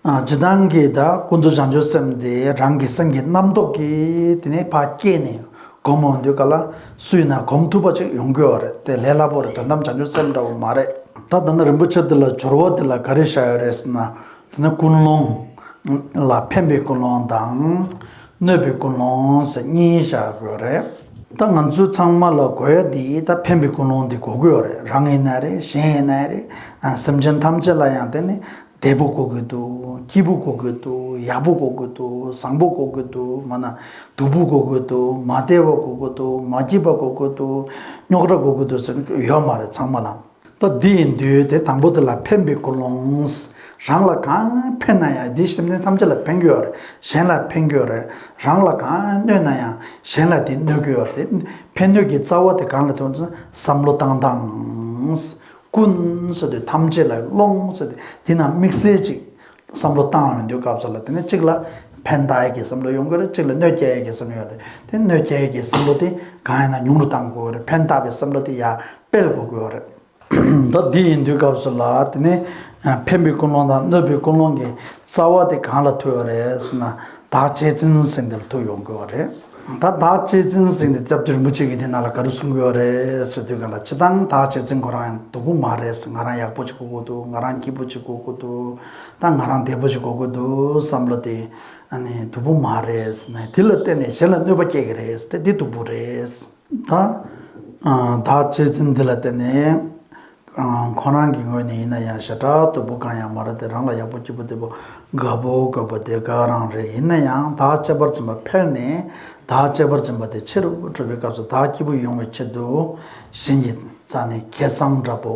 ཨ་སྤྱིར་བཏང་གི་ད་ཀུན་རྫོབ་བྱང་ཆུབ་སེམས་དེ་རང་གི་སེམས་ཀྱི་རྣམ་རྟོག་གིས་དེ་ནས་ཕར་བསྐྱེད་ནས་སྒོམ་འོང་དུས་ག་ལ་སུ་ཡིན་ན་སྒོམ་ཐུབ་པ་ཅིག་ཡོང་དགོས་པ་རེད། དེ་ལས་སླ་པོ་རེད། དོན་དམ་བྱང་ཆུབ་སེམས་འདྲ་བོ་མ་རེད། ད་ད་ནི་རིན་པོ་ཆེ་དེ་ལ་སྦྱོར་བ་དེ་ལ་ག་རེ་བཞག་ཡོད་རེད་ཟེར་ན། དེ་ནི་ཀུན་སློང་ལ་ཕན་པའི་ཀུན་སློང་དང་གནོད་པའི་ཀུན་སློང་ཟེར་གཉིས་བཞག་དགོས་རེད། ད་ང་ཚོ་ཚང་མ་ལ་དགོས་ཡ་དེ་ད་ཕན་པའི་ཀུན་སློང་དེ་དགོས་ཀྱི་ཡོད་རེད། རང་ཡིན་ན་རེད། གཞན་ཡིན་ན་རེད། ཨ་སེམས་ཅན་ཐམས་ཅད་ལ་ཡང་དེ་ནི་བདེ་པོ་དགོས་ཀྱི་འདུག་སྐྱིད་པོ་དགོས་ཀྱི་འདུག་ཡག་པོ་དགོས་ཀྱི་འདུག་བཟང་པོ་དགོས་ཀྱི་འདུག་མ་ན་སྡུག་པོ་དགོས་ཀྱི་འདུག་མ་བདེ་བ་དགོས་ཀྱི་འདུག་མ་སྐྱིད་པ་དགོས་ཀྱི་འདུག་རྙོག་དྲ་དགོས་ཀྱི་འདུག་ཟེར་ཡོད་མ་རེད། ཚང་མ་ལ། ད་འདི་ཡིན་དུས་དེ་དང་པོ་དེ་ལ་ཕན་པའི་ཀུན་སློང་། རང་ལ་གང་ཕན་ན་ཡང་། འདི་སེམས་ཅན་ཐམས་ཅད་ལ་ཕན་གྱི་ཡོད་རེད། གཞན་ལ་ཕན་གྱི་ཡོད་རེད། རང་ལ་གང་གནོད་ན་ཡང་གཞན་ལ་དེ་གནོད་ཀྱི་ཡོད་རེད། དེ་ཕན་གནོད་ཀྱི་རྩ་བ་དེ་གང་ལ་ཐུག་ན། བསམ་བློ་བཏང་སྟངས། ཀུན་ཟེར་དུས་ཐམས་ཅད་ལ། སློང་ཟེར་དུས་དེ་ན་དམིགས་བསལ་ཅིག་བསམ་བློ་བཏང་ཡོང་དུས་སྐབས་སུ་ལ། དེ་ནས་གཅིག་ལ་ཕན་བཏགས་ཡས་ཀྱི་བསམ་བློ་ཡོང་གི་རེད། གཅིག་ལ་གནོད་སྐྱེལ་ཡས་ཀྱི་བསམ་བློ་ཡོང་རེད། དེ་གནོད་སྐྱེལ་ཡས་ཀྱི་བསམ་བློ་དེ་གང་ཡིན་ན་ཉུང་རུ་བཏང་དགོས་རེད། ཕན་བཏགས་པའི་བསམ་བློ་དེ་ཡར་སྤེལ་དགོས་ཀྱི་ཡོད་རེད། ད་འདི་ཡིན་དུས་སྐབས་སུ་ལ། དེ་ནས་ཕན་པའི་ཀུན་སློང་དང་གནོད་པའི་ཀུན་སློང་གི་རྩ་བ་དེ་གང་ལ་ཐུག་ཡོད་རེད་ཟེར་ན། བདག་གཅེས་འཛིན་ཟེར་འདི་ལ་ཐུག་ཡོང་གི་ཡོད་རེད། ད་བདག་གཅེས་འཛིན་ཟེར་འདི་སྐྱབས་རྗེ་རིན་པོ་ཆེ་གིས་དེ་ནང་ལ་ག་རེ་གསུང་གི་ཡོད་རེད་ཟེར་དུས་ག་ལ། སྤྱིར་བཏང་བདག་གཅེས་འཛིན་ཁོ་རང་ཡང་སྡུག་པོ་མ་རེད་ཟེར། ང་རང་ཡག་པོ་ཅིག་དགོས་ཀྱི་འདུག་ང་རང་སྐྱིད་པོ་ཅིག་དགོས་ཀྱི་འདུག་ད་ང་རང་བདེ་པོ་ཅིག་དགོས་ཀྱི་འདུག་བསམ་བློ་དེ་ཨ་ནི་སྡུག་པོ་མ་རེད་ཟེར་ནས། དེ་ལ་བརྟེན་ནས་གཞན་ལ་གནོད་པ་སྐྱེལ་གྱི་རེད་ཟེར་ཏེ། འདི་སྡུག་པོ་རེད། ད་ཨ་བདག་གཅེས་འཛིན་འདི་ལ་བརྟེན་ནས་ཨ་ཁོ་རང་གི་ངོས་ནས་ཡིན་ན་ཡང་ཞེ་དྲག་སྡུག་པོ་གང་ཡང་མ་རེད་དེ། རང་ལ་ཡག་པོ་སྐྱིད་པོ་བདེ་པོ་དགའ་པོ་དགའ་པོ་དེ་ག་རང་རེད། ཡིན་ན་ཡང་བདག་གཅེས་པར་འཛིན་པ་འཕེལ་ནས། བདག་གཅེས་པར་འཛིན་པ་དེ་ཆེ་རུ་འགྲོ་བའི་སྐབས་སུ། བདག་སྐྱིད་པོ་ཡོང་བའི་ཆེད་དུ་གཞན་གྱི་རྩ་ནས་ཁེ་བཟང་འདྲ་པོ།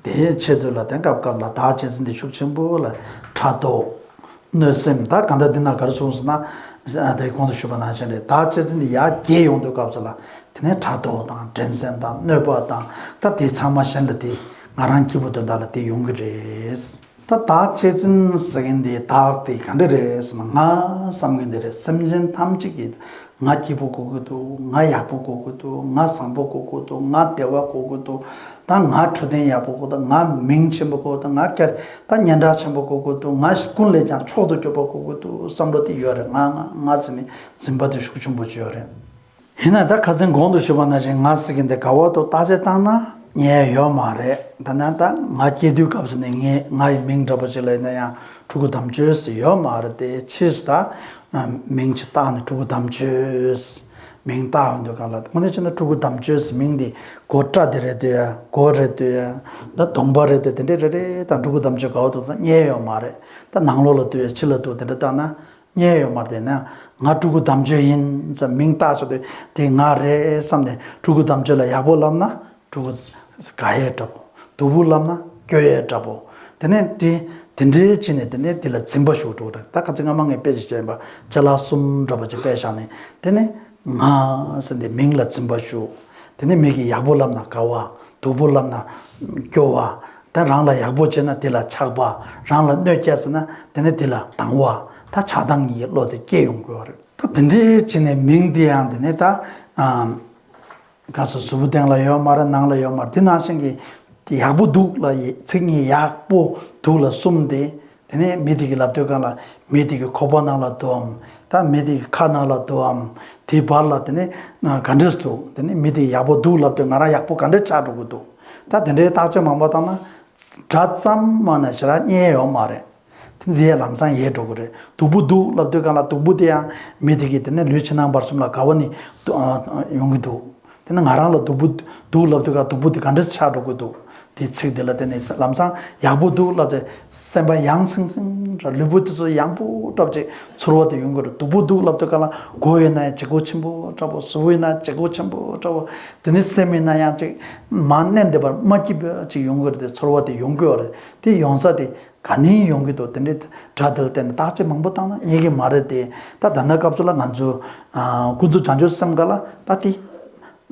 དེའི་ཆེད་དུ་ལ་དེང་སྐབས་སྐབས་ལ་བདག་གཅེས་འཛིན་དེ་ཤུགས་ཆེན་པོ་ལ་ཕྲག་དོག་གནོད་སེམས། ད་གང་ལྟར་འདི་ན་ག་རེ་གསུངས་ཟེར་ན། དེ་གོང་དུ་ཞུས་པ་ནང་བཞིན་རེད། བདག་གཅེས་འཛིན་དེ་ཡར་རྒྱས་ཡོང་དུས་སྐབས་སུ་ལ། དེ་ནས་ཕྲག་དོག་དང་འགྲན་སེམས་དང་གནོད་པ་དང་། ད་དེ་ཚང་མ་གཞན་ལ་དེ་ང་རང་སྐྱིད་པོ་དོན་དག་ལ་དེ་ཡོང་གི་རེད། ད་བདག་གཅེས་འཛིན་ཟེར་མཁན་དེ། བདག་དེ་ག་འདྲ་རེད་ཟེར་ན། ང་བསམ་མཁན་དེ་རེད། སེམས་ཅན་ཐམས་ཅད་ཀྱིས་ང་སྐྱིད་པོ་དགོས་ཀྱི་འདུག་ང་ཡག་པོ་དགོས་ཀྱི་འདུག་ང་བཟང་པོ་དགོས་ཀྱི་འདུག་ང་བདེ་བ་དགོས་ཀྱི་འདུག་ད་ང་འཕྲོད་བསྟེན་ཡག་པོ་དགོས་འདུག་ང་མིང་ཆེན་པོ་དགོས་འདུག་ང་སྐད་ད་སྙན་གྲགས་ཆེན་པོ་དགོས་ཀྱི་འདུག་ང་ཞིག་ཀུན་ལས་ཀྱང་མཆོག་ཏུ་གྱུར་པ་དགོས་ཀྱི་འདུག་བསམ་བློ་དེ་ཡོད་རེད། ང་ང་ང་ཟེར་ནས་འཛིན་པ་དེ་ཤུགས་ཆེན་པོ་ཅིག་ཡོད་རེད། ཡིན་ན་ད་ཁ་སང་གོང་དུ་ཞུས་པ་ནང་བཞིན་ང་ཟེར་མཁན་དེ་ག་བར་དུ་བརྟག་དཔྱད་བཏང་ན་རྙེད་ཡོད་མ་རེད། ད་ནང་ད་ང་སྐྱེས་དུས་སྐབས་སུ་ནས་ངས་ང་ཡི་མིང་འདྲ་པོ་ཅིག་ལ་ཡིན་ན་ཡང་ཕྲུ་གུ་དམ་ཆོས་ཟེར་ཡོད་མ་རེད་དེ། ཕྱིས་སུ་ད་མིང་ཅིག་བཏགས་ནས་ཕྲུ་གུ་དམ་ཆོས་མིང་བཏགས་ཡོང་དུས་གང་ལ། དངོས་གནས་བྱས་ན་ཕྲུ་གུ་དམ་ཆོས་ཟེར་མིང་འདི་མགོ་སྐྲ་དེ་རེད་འདུག་ཡ། མགོ་རེད་འདུག་ཡ། ད་གདོང་པ་རེད་འདུག་དེ་འདྲས་རེ་རེ་དང་ཕྲུ་གུ་དམ་ཆོས་ག་བར་དུ་ཙམ་རྙེད་ཡོད་མ་རེད། ད་ནང་ལོགས་ལ་འདུག་ཡ། ཕྱི་ལ་འདུག་དེ་འདྲ་བཏགས་ན། རྙེད་ཡོད་མ་རེད། དེ་ན་ང་ཕྲུ་གུ་དམ་ཆོས་ཡིན་ཙམ་མིང་བཏགས་ཆོག་དུས་དེ་ང་རེད་བསམ་ནས་ཕྲུ་གུ་དམ་ཆོས་ལ་ཡག་པོ་ལབ་ན་ཕྲུ་གུ་དགའ་ཡས་འདྲ་པོ། སྡུག་པོ་ལབ་ན་སྐྱོ་ཡས་འདྲ་པོ། དེ་ནས་དེ་དེ་འདྲའི་བྱས་ནས་དེ་ནས་དེ་ལ་འཛིན་པ་ཞུགས་འགྲོ་རེད། ད་ཁ་ཚིག་སྔ་མ་ངས་དཔེ་ཅིག་བྱས་པ་ཅ་ལག་གསུམ་འདྲ་པོ་ཅིག་དཔེ་བཞག་ནས། དེ་ནས་ང་ཟེར་འདི་མིང་ལ་འཛིན་པ་ཞུགས། དེ་ནས་མི་གིས་ཡག་པོ་ལབ་ན་དགའ་བ། སྡུག་པོ་ལབ་ན་སྐྱོ་བ། ད་རང་ལ་ཡག་པོ་བྱས་ན་དེ་ལ་ཆགས་པ། རང་ལ་གནོད་སྐྱེལ་ཟེར་ན་དེ་ནས་དེ་ལ་སྡང་བ། ད་ཆགས་སྡང་གཉིས་བློ་དེ་སྐྱེ་ཡོང་དགོས་པ་རེད། ད་དེ་འདྲའི་བྱས་ནས་མིང་དེ་ཡང་དེ་ནས་ད་ཨམ། ག་ས་གཟུགས་པོ་སྟེང་ལ་ཡོད་མ་རེད། ནང་ལ་ཡོད་མ་རེད། དེ་ནང་བཞིན་གྱི་ཡག་པོ་སྡུག་ལ་ཡི་ཚིག་གཉིས་ཡག་པོ་སྡུག་ལ་གསུམ་དེ། དེ་ནས་མི་དེ་གིས་ལབ་དུས་གང་ལ་མི་དེ་གི་ཁོག་པ་ནང་ལ་འདུག་གམ། ད་མི་དེ་གི་ཁ་ནང་ལ་འདུག་གམ། དེའི་བར་ལ་དེ་ནས་ག་འདྲས་འདུག་དེ་ནས་མི་དེ་ཡག་པོ་སྡུག་ལབ་དུས་ང་རང་ཡག་པོ་ག་འདྲས་ཆགས་འགྲོ་གི་འདུག་ད་དེ་འདྲའི་བརྟག་དཔྱད་མང་པོ་བཏང་ན། སྒྲ་ཙམ་མ་ན་ཞེ་དྲག་རྙེད་ཡོད་མ་རེད། དེ་འདི་ཡང་ལམ་སང་ཡལ་འགྲོ་གི་རེད། སྡུག་པོ་འདུག་ལབ་དུས་གང་ལ་སྡུག་པོ་དེ་ཡང་མི་དེ་གིས་དེ་ནས་ལུས་ཕྱི་ནང་བར་གསུམ་ལ་དགའ་བ་ནི་ཡོང་གི་འདུག་དེ་ནས་ང་རང་ལ་སྡུག་པོ་འདུག་ལབ་དུས་གང་སྡུག་པོ་དེ་ག་འདྲ་ཆགས་འགྲོ་གི་འདུག་དེའི་ཚིག་དེ་ལ་བརྟེན་ནས་ལམ་སང་ཡག་པོ་འདུག་ལབ་དེ་སེམས་པ་ཡང་སིང་སིང་འདྲ་ལུས་པོ་དེ་ཚོ་ཡང་པོ་འདྲ་པོ་ཅིག་ཚོར་བ་དེ་ཡོང་གི་རེད། སྡུག་པོ་འདུག་ལབ་དུས་གང་ལ་མགོ་ཡིན་ན་ཡང་ལྗིད་ཁོག་ཆེན་པོ་འདྲ་པོ། གཟུགས་པོ་ཡིན་ན་ལྗིད་ཁོག་ཆེན་པོ་འདྲ་པོ། དེ་ནས་སེམས་ཡིན་ན་ཡང་ཅིག་མ་གནས་བདེ་བར་མ་སྐྱིད་པ་ཅིག་ཡོང་གི་རེད་དེ། ཚོར་བ་དེ་ཡོང་གི་ཡོད་རེད། དེ་ཡོང་ས་དེ་ག་ནས་ཡོང་གི་འདུག་དེ་འདྲའི་སྒྲ་དེ་ལ་བརྟེན་ནས་བརྟག་དཔྱད་མང་པོ་བཏང་ན་རྙེད་ཀྱི་མ་རེད་དེ། ད་ད་ལྟ་སྐབས་སུ་ལ་ང་ཚོ་ཨ་ཀུན་རྫོབ་བྱང་ཆུབ་སེམས་ག་ལ་ད་དེ།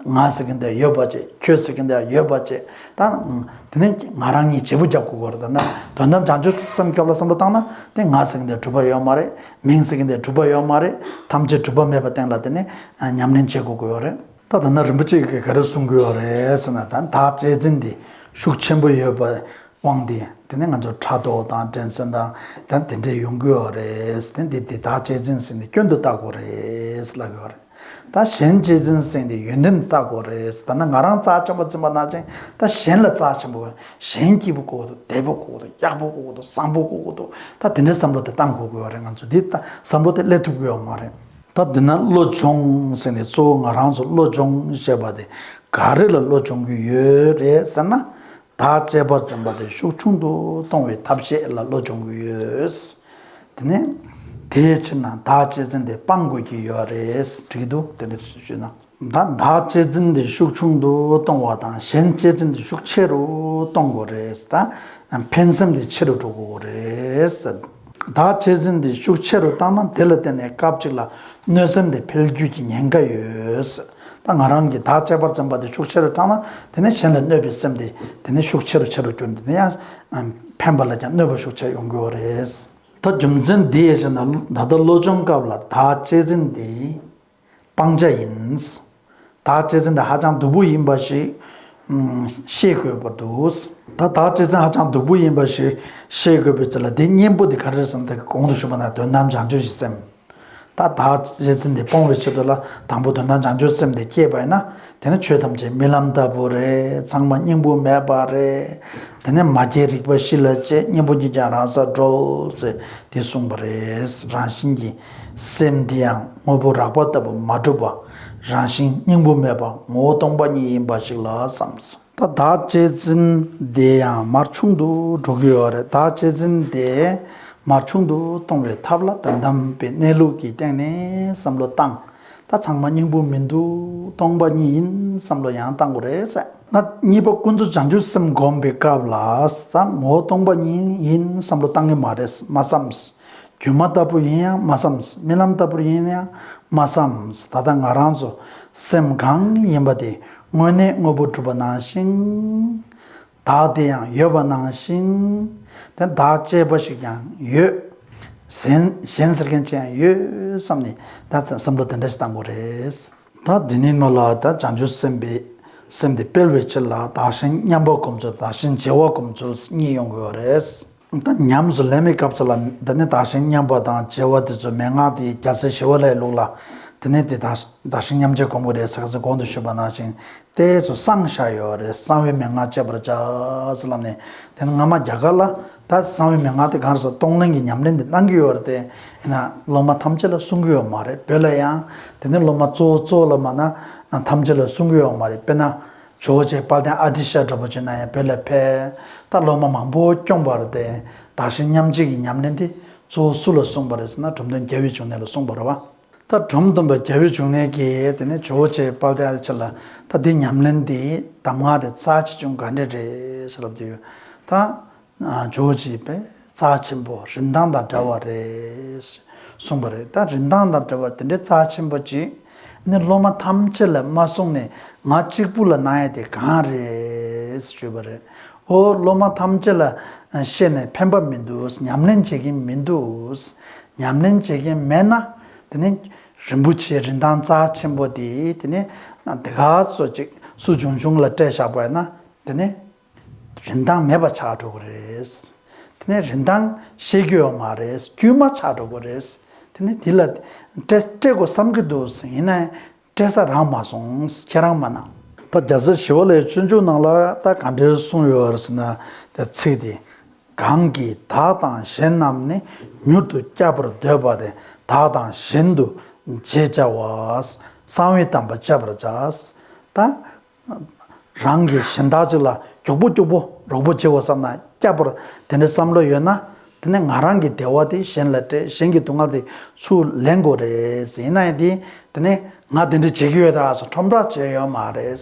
ང་ཟེར་མཁན་དེ་ཡོད་པ་བྱས། ཁྱོད་ཟེར་མཁན་དེ་ཡོད་པ་བྱས། ད་དེ་ནས་ང་རང་ཉིད་བརྗེ་པོ་རྒྱབ་དགོས་ཀྱི་རེད། ད་ནི་དོན་དམ་བྱང་ཆུབ་སེམས་སྐབས་ལ་བསམ་བློ་བཏང་ན་དེ་ང་ཟེར་མཁན་དེ་གྲུབ་པ་ཡོད་མ་རེད། མིང་ཟེར་མཁན་དེ་གྲུབ་པ་ཡོད་མ་རེད། ཐམས་ཅད་གྲུབ་པ་མེད་པའི་སྟེང་ལ་དེ་ནས་ཉམས་ལེན་བྱེད་དགོས་ཀྱི་ཡོད་རེད། ད་ད་ནི་རིན་པོ་ཆེ་གིས་ག་རེ་གསུང་གི་ཡོད་རེད་ཟེར་ན། ད་བདག་གཅེས་འཛིན་དེ་ཤུགས་ཆེན་པོ་ཡོད་པ། དབང་དེ་དེ་ནས་ང་ཚོ་ཕྲག་དོག་དང་འགྲན་སེམས་དང་ད་དེ་འདྲས་ཡོང་གི་ཡོད་རེད། དེ་འདི་དེ་བདག་གཅེས་འཛིན་ཟེར་ནས་སྐྱོན་དུ་བལྟ་དགོས་རེད་ལབ་ཡོད་རེད། ད་གཞན་གཅེས་འཛིན་ཟེར་ནས་ཡོན་ཏན་དུ་བལྟ་དགོས་རེད། ད་ནི་ང་རང་རྩ་ཆེན་པོ་འཛིན་པ་ནང་བཞིན་ད་གཞན་ལ་རྩ་ཆེན་པོ། གཞན་སྐྱིད་པོ་དགོས་འདུག་བདེ་པོ་དགོས་འདུག་ཡག་པོ་དགོས་འདུག་བཟང་པོ་དགོས་འདུག་ད་དེ་འདྲའི་བསམ་བློ་དེ་བཏང་དགོས་ཀྱི་ཡོད་རེད། ང་ཚོ་འདི་ད་བསམ་བློ་དེ་སླེབས་ཐུབ་ཀྱི་ཡོད་མ་རེད། ད་འདི་ན་བློ་སྦྱོང་ཟེར་ནས་གཙོ་བོ་ང་རང་ཚོ་བློ་སྦྱོང་ཞེས་པ་དེ་ག་རེ་ལ་བློ་སྦྱོང་གི་ཡོད་རེད་ཟེར་ན། བདག་གཅེས་པར་འཛིན་པ་དེ་ཤུགས་ཆུང་དུ་གཏོང་བའི་ཐབས་ཤེས་ལ་བློ་སྦྱོང་གི་ཡོད། དེ་ནས་དེའི་ཕྱིར་ན་བདག་གཅེས་འཛིན་དེ་སྤང་དགོས་ཀྱི་ཡོད་རེད། འགྲིག་གི་འདུག་དེ་འདྲ་ཞུས་ན། ད་བདག་གཅེས་འཛིན་དེ་ཤུགས་ཆུང་དུ་གཏོང་བ་དང་གཞན་གཅེས་འཛིན་དེ་ཤུགས་ཆེ་རུ་གཏོང་དགོས་རེད། ད་ཕན་སེམས་དེ་ཆེ་རུ་འགྲོ་དགོས་རེད། བདག་གཅེས་འཛིན་དེ་ཤུགས་ཆེ་རུ་བཏང་ན་དེ་ལ་བརྟེན་ནས་སྐབས་གཅིག་ལ་གནོད་སེམས་དེ་འཕེལ་རྒྱུ་གི་ཉེན་ཁ་ཡོད། ད་ང་རང་གིས་བདག་གཅེས་པར་འཛིན་པ་དེ་ཤུགས་ཆེ་རུ་བཏང་ན་དེ་ནས་གཞན་ལ་གནོད་པའི་སེམས་དེ་དེ་ནས་ཤུགས་ཆེ་རུ་ཆེ་རུ་གྱུར་ནས་དེ་ནས་ཡང་ཕན་པ་ལ་ཀྱང་གནོད་པ་ཤུགས་ཆེ་ཡོང་གི་ཡོད་རེད། ད་རྒྱུ་མཚན་འདི་ཡིན་ན་ད་ལྟ་བློ་སྦྱོང་སྐབས་ལ་བདག་གཅེས་འཛིན་དེ་སྤང་བྱ་ཡིན། བདག་གཅེས་འཛིན་དེ་ཧ་ཅང་སྡུག་པོ་ཡིན་པ་ཞིག་ཤེས་དགོས་པ་འདུག་ད་བདག་གཅེས་འཛིན་ཧ་ཅང་སྡུག་པོ་ཡིན་པ་ཞིག་ཤེས་དགོས་པའི་ཚེ་ལ་དེའི་གཉེན་པོ་དེ་ག་རེ་རེད་ཟེར་ན། དེ་གོང་དུ་ཞུས་པ་ན་དོན་དམ་བྱང་ཆུབ་ཀྱི་སེམས། ད་བདག་གཅེས་འཛིན་དེ་སྤོང་བའི་ཆེད་དུ་ལ་དང་པོ་དོན་དམ་བྱང་ཆུབ་སེམས་དེ་སྐྱེས་པ་ཡིན་ན། དེ་ནི་ཆོས་ཐམས་ཅད་རྨི་ལམ་ལྟ་བུ་རེད། ཚང་མ་སྙིང་པོ་མེད་པ་རེད། དེ་ནས་མ་སྐྱེས་རིག་པ་གཞི་ལ་སྐྱེས། གཉེན་པོ་ཉིད་ཀྱང་རང་སར་གྲོལ་ཟེར་དེ་གསུངས་པ་རེད། རང་བཞིན་གྱིས་སེམས་འདི་ཡང་དངོས་པོ་རགས་པ་ལྟ་བུ་མ་གྲུབ་པ། རང་བཞིན་སྙིང་པོ་མེད་པ་ངོ་བོ་སྟོང་པ་ཉིད་ཡིན་པ་ཞིག་ལ་བསམ། ད་བདག་གཅེས་འཛིན་དེ་ཡང་མར་ཆུང་དུ་འགྲོ་གི་ཡོད་རེད། བདག་གཅེས་འཛིན་དེ་མར་ཆུང་དུ་གཏོང་བའི་ཐབས་ལ་དོན་དམ་པའི་གནས་ལུགས་ཀྱི་སྟེང་ནས་བསམ་བློ་བཏང་། ད་ཚང་མ་སྙིང་པོ་མི་འདུག་སྟོང་པ་ཉིད་ཡིན་བསམ་བློ་ཡང་བཏང་དགོས་རེད་ཟེར། ང་གཉིས་པ་ཀུན་རྫོབ་བྱང་ཆུབ་སེམས་སྒོམ་པའི་སྐབས་ལ་ད་ངོ་བོ་སྟོང་པ་ཉིད་ཡིན་བསམ་བློ་བཏང་གི་མ་རེད། མ་བསམས། སྒྱུ་མ་ལྟ་བུ་ཡིན་ཡང་མ་བསམས། རྨི་ལམ་ལྟ་བུ་ཡིན་ཡང་མ་བསམས། ད་ལྟ་ང་རང་ཚོ་སེམས་གང་ཡིན་པ་དེ་དངོས་གནས་དངོས་པོ་གྲུབ་པ་ནང་བཞིན། བདག་དེ་ཡང་ཡོད་པ་ནང་བཞིན། དེ་བདག་གཅེས་པ་ཞིག་ཀྱང་ཡོད། གཞན་གཞན་ཟེར་མཁན་ཅིག་ཡང་ཡོད་བསམ་ནས་ད་བསམ་བློ་དེ་འདྲ་ཞིག་བཏང་དགོས་རེད། ད་འདི་ནས་མར་ལ་ད་བྱང་ཆུབ་སེམས་དཔའི་སེམས་དེ་སྤེལ་བའི་ཕྱིར་ལ་བདག་གཞན་མཉམ་པ་སྒོམ་ཚུལ། བདག་གཞན་བརྗེ་བ་སྒོམ་ཚུལ་གཉིས་ཡོང་གི་ཡོད་རེད། ད་ཉམས་སུ་ལེན་པའི་སྐབས་སུ་ལ་འདི་ནི་བདག་གཞན་མཉམ་པ་དང་བརྗེ་བ་དེ་ཚོ་མན་ངག་དེ་རྒྱལ་སྲས་ཞི་བ་ལྷའི་ལུགས་ལ་དེ་ནི་དེ་བདག་བདག་གཞན་མཉམ་བརྗེ་སྒོམ་དགོས་རེད་ཟེར་ཟེར་གོང་དུ་ཞུས་པ་ནང་བཞིན་དེ་ཚོ་གསང་བཞག་ཡོད་རེད། གསང་བའི་མན་ངག་བཅས་པར་བྱ་ཟེར་ལབ་ནས་དེ་ནི་སྔ་མ་རྒྱ་གར་ལ་ད་གསང་བའི་མན་ངག་དེ་གང་རེད་ཟེར་གཏོང་ལེན་གྱི་ཉམས་ལེན་དེ་གནང་གི་ཡོད་རེད། དེ་ཡིན་ན་སློབ་མ་ཐམས་ཅད་ལ་གསུང་གི་ཡོད་མ་རེད། བོད་ལ་ཡང་དེ་ནི་སློབ་མ་གཙོ་བོ་གཙོ་བོ་ལ་མ་ན་ཐམས་ཅད་ལ་གསུང་གི་ཡོད་མ་རེད། དཔེར་ན། ཇོ་བོ་རྗེ་དཔལ་ལྡན་ཨ་ཏི་ཤ་འདྲ་པོ་བྱས་ན་ཡང་བོད་ལ་ཕེབས། ད་སློབ་མ་མང་པོ་བསྐྱངས་པ་རེད་དེ། བདག་གཞན་མཉམ་བརྗེ་གི་ཉམས་ལེན་དེ་གཙོ་བོ་སུ་ལ་གསུངས་པ་རེད་ཟེར་ན་འབྲོམ་སྟོན་རྒྱལ་བའི་འབྱུང་གནས་ལ་གསུངས་པ་རེད་བ། ད་འབྲོམ་སྟོན་པ་རྒྱལ་བའི་འབྱུང་གནས་ཀྱིས་དེ་ནས་ཇོ་བོ་རྗེ་དཔལ་ལྡན་ཨ་ཏི་ཤ་ལ་ད་འདི་ཉམས་ལེན་འདི་གདམས་ངག་དེ་རྩ་ཆེ་ཆུང་ག་འདྲ་རེད་ཟེར་ལབ་དུས་ད། ཇོ་བོ་རྗེ་དཔེ་རྩ་ཆེན་པོ་རིན་ཐང་དང་འདྲ་བ་རེད་གསུངས་པ་རེད། ད་རིན་ཐང་དང་འདྲ་བ་དེ་འདྲའི་རྩ་ཆེན་པོ་ཅིག་ནི་སློབ་མ་ཐམས་ཅད་ལ་མ་གསུངས་ནས་ང་གཅིག་པུ་ལ་གནང་ཡ་དེ་གང་རེད་ཞུས་པ་རེད། ཨོ་སློབ་མ་ཐམས་ཅད་ལ་བཤད་ནས་ཕན་པ་མི་འདུག་ཉམས་ལེན་བྱེད་མཁན་མི་འདུག་ཉམས་ལེན་བྱེད་མཁན་མེད་ན་དེ་ནི་རིན་པོ་ཆེ་རིན་ཐང་རྩ་ཆེན་པོ་དེ་དེ་ནི་དེ་ག་ཚོད་ཅིག་སུ་བྱུང་བྱུང་ལ་སྤྲད་བཞག་པ་ཡིན་ན་དེ་ནི། རིན་ཐང་མེད་པ་ཆགས་འགྲོ་གི་རེད། དེ་ནས་རིན་ཐང་ཤེས་རྒྱུ་ཡོད་མ་རེད། དཀྱུས་མ་ཆགས་འགྲོ་གི་རེད། དེ་ནས་དེ་ལ་སྤྲད་སྤྲད་དགོས་བསམ་གྱི་འདུག་ཡིན་ན་སྤྲད་ས་རག་མ་སོང་། ཁྱེད་རང་མ་ན། ད་རྒྱལ་སྲས་ཞི་བ་ལྷའི་སྤྱོད་འཇུག་ནང་ལ་ད་ག་འདྲའི་གསུངས་ཡོད་རེད་ཟེར་ན། ད་ཚིག་དེ། གང་གིས་བདག་དང་གཞན་རྣམས་ནི། མྱུར་དུ་བསྐྱབ་པར་འདོད་པ་དེ། བདག་དང་གཞན་དུ་བྱེད་བྱ་བ། གསང་བའི་དམ་པ་སྤྱད་པར་བྱ། ད། རང་གི་གཞན་དག་ཅིག་ལ་མགྱོགས་པོ་མགྱོགས་པོ་རོགས་པ་བྱེད་དགོས་བསམ་ན། བསྐྱབ་པར་དེ་འདྲའི་བསམ་བློ་ཡོད་ན། དེ་ནས་ང་རང་གི་བདེ་བ་དེ་གཞན་ལ་སྤྲད། གཞན་གྱི་སྡུག་བསྔལ་དེ་ཚུར་ལེན་དགོས་རེད། ཡིན་ན་ཡང་དེ་དེ་ནས་ང་དེ་འདྲ་བྱེད་ཀྱི་ཡོད་ད་ཟེར་ཁྲོམ་བསྒྲགས་བྱས་ཡོད་མ་རེད།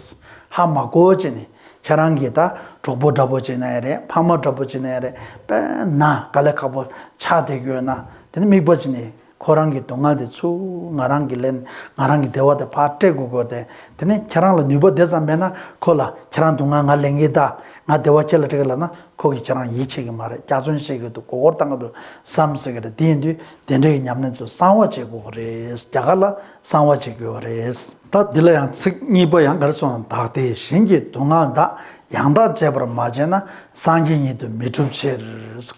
ཧ་མ་གོ་བྱས་ནས་ཁྱེད་རང་གི་ད་གྲོགས་པོ་འདྲ་པོ་བྱས་ན་ཡང་རེད། ཕ་མ་འདྲ་པོ་བྱས་ན་ཡང་རེད། དཔེར་ན་དཀའ་ལས་ཁག་པོ་ཆགས་བསྡད་ཀྱི་ཡོད་ན། དེ་ནས་དམིགས་པ་བྱས་ནས་ཁོ་རང་གི་སྡུག་བསྔལ་དེ་ཚུར་ང་རང་གིས་ལེན། ང་རང་གི་བདེ་བ་དེ་ཕར་སྤྲད་དགོས་དགོས་ཏེ། དེ་ནས་ཁྱེད་རང་ལ་ནུས་པ་དེ་ཙམ་མེད་ན། ཁོ་ལ་ཁྱེད་རང་སྡུག་བསྔལ་ང་ལེན་གྱི་ད། ང་བདེ་བ་ཁྱེད་ལ་སྤྲད་གི་ལབ་ན། ཁོ་གིས་ཁྱེད་རང་ཡིད་ཆེས་གི་མ་རེད། སྐྱག་རྫུན་བཤད་གི་འདུག་མགོ་སྐོར་བཏང་གི་འདུག་བསམ་ཟེར་གི་རེད། དེ་ཡིན་དུས་དེ་འདྲ་གི་ཉམས་ལེན་ཚོ་གསང་བ་བྱེད་དགོས་གི་རེད། རྒྱ་གར་ལ་གསང་བ་བྱེད་དགོས་པ་རེད། ད་འདི་ལ་ཡང་ཚིག་གཉིས་པ་ཡང་ག་རེ་གསུངས། བདག་བདེ་གཞན་གྱི་སྡུག་བསྔལ་དག་ཡང་དག་བྱེད་པར་མ་བྱས་ན། སངས་རྒྱས་ཉིད་དུ་མི་འགྲུབ་ཕྱིར།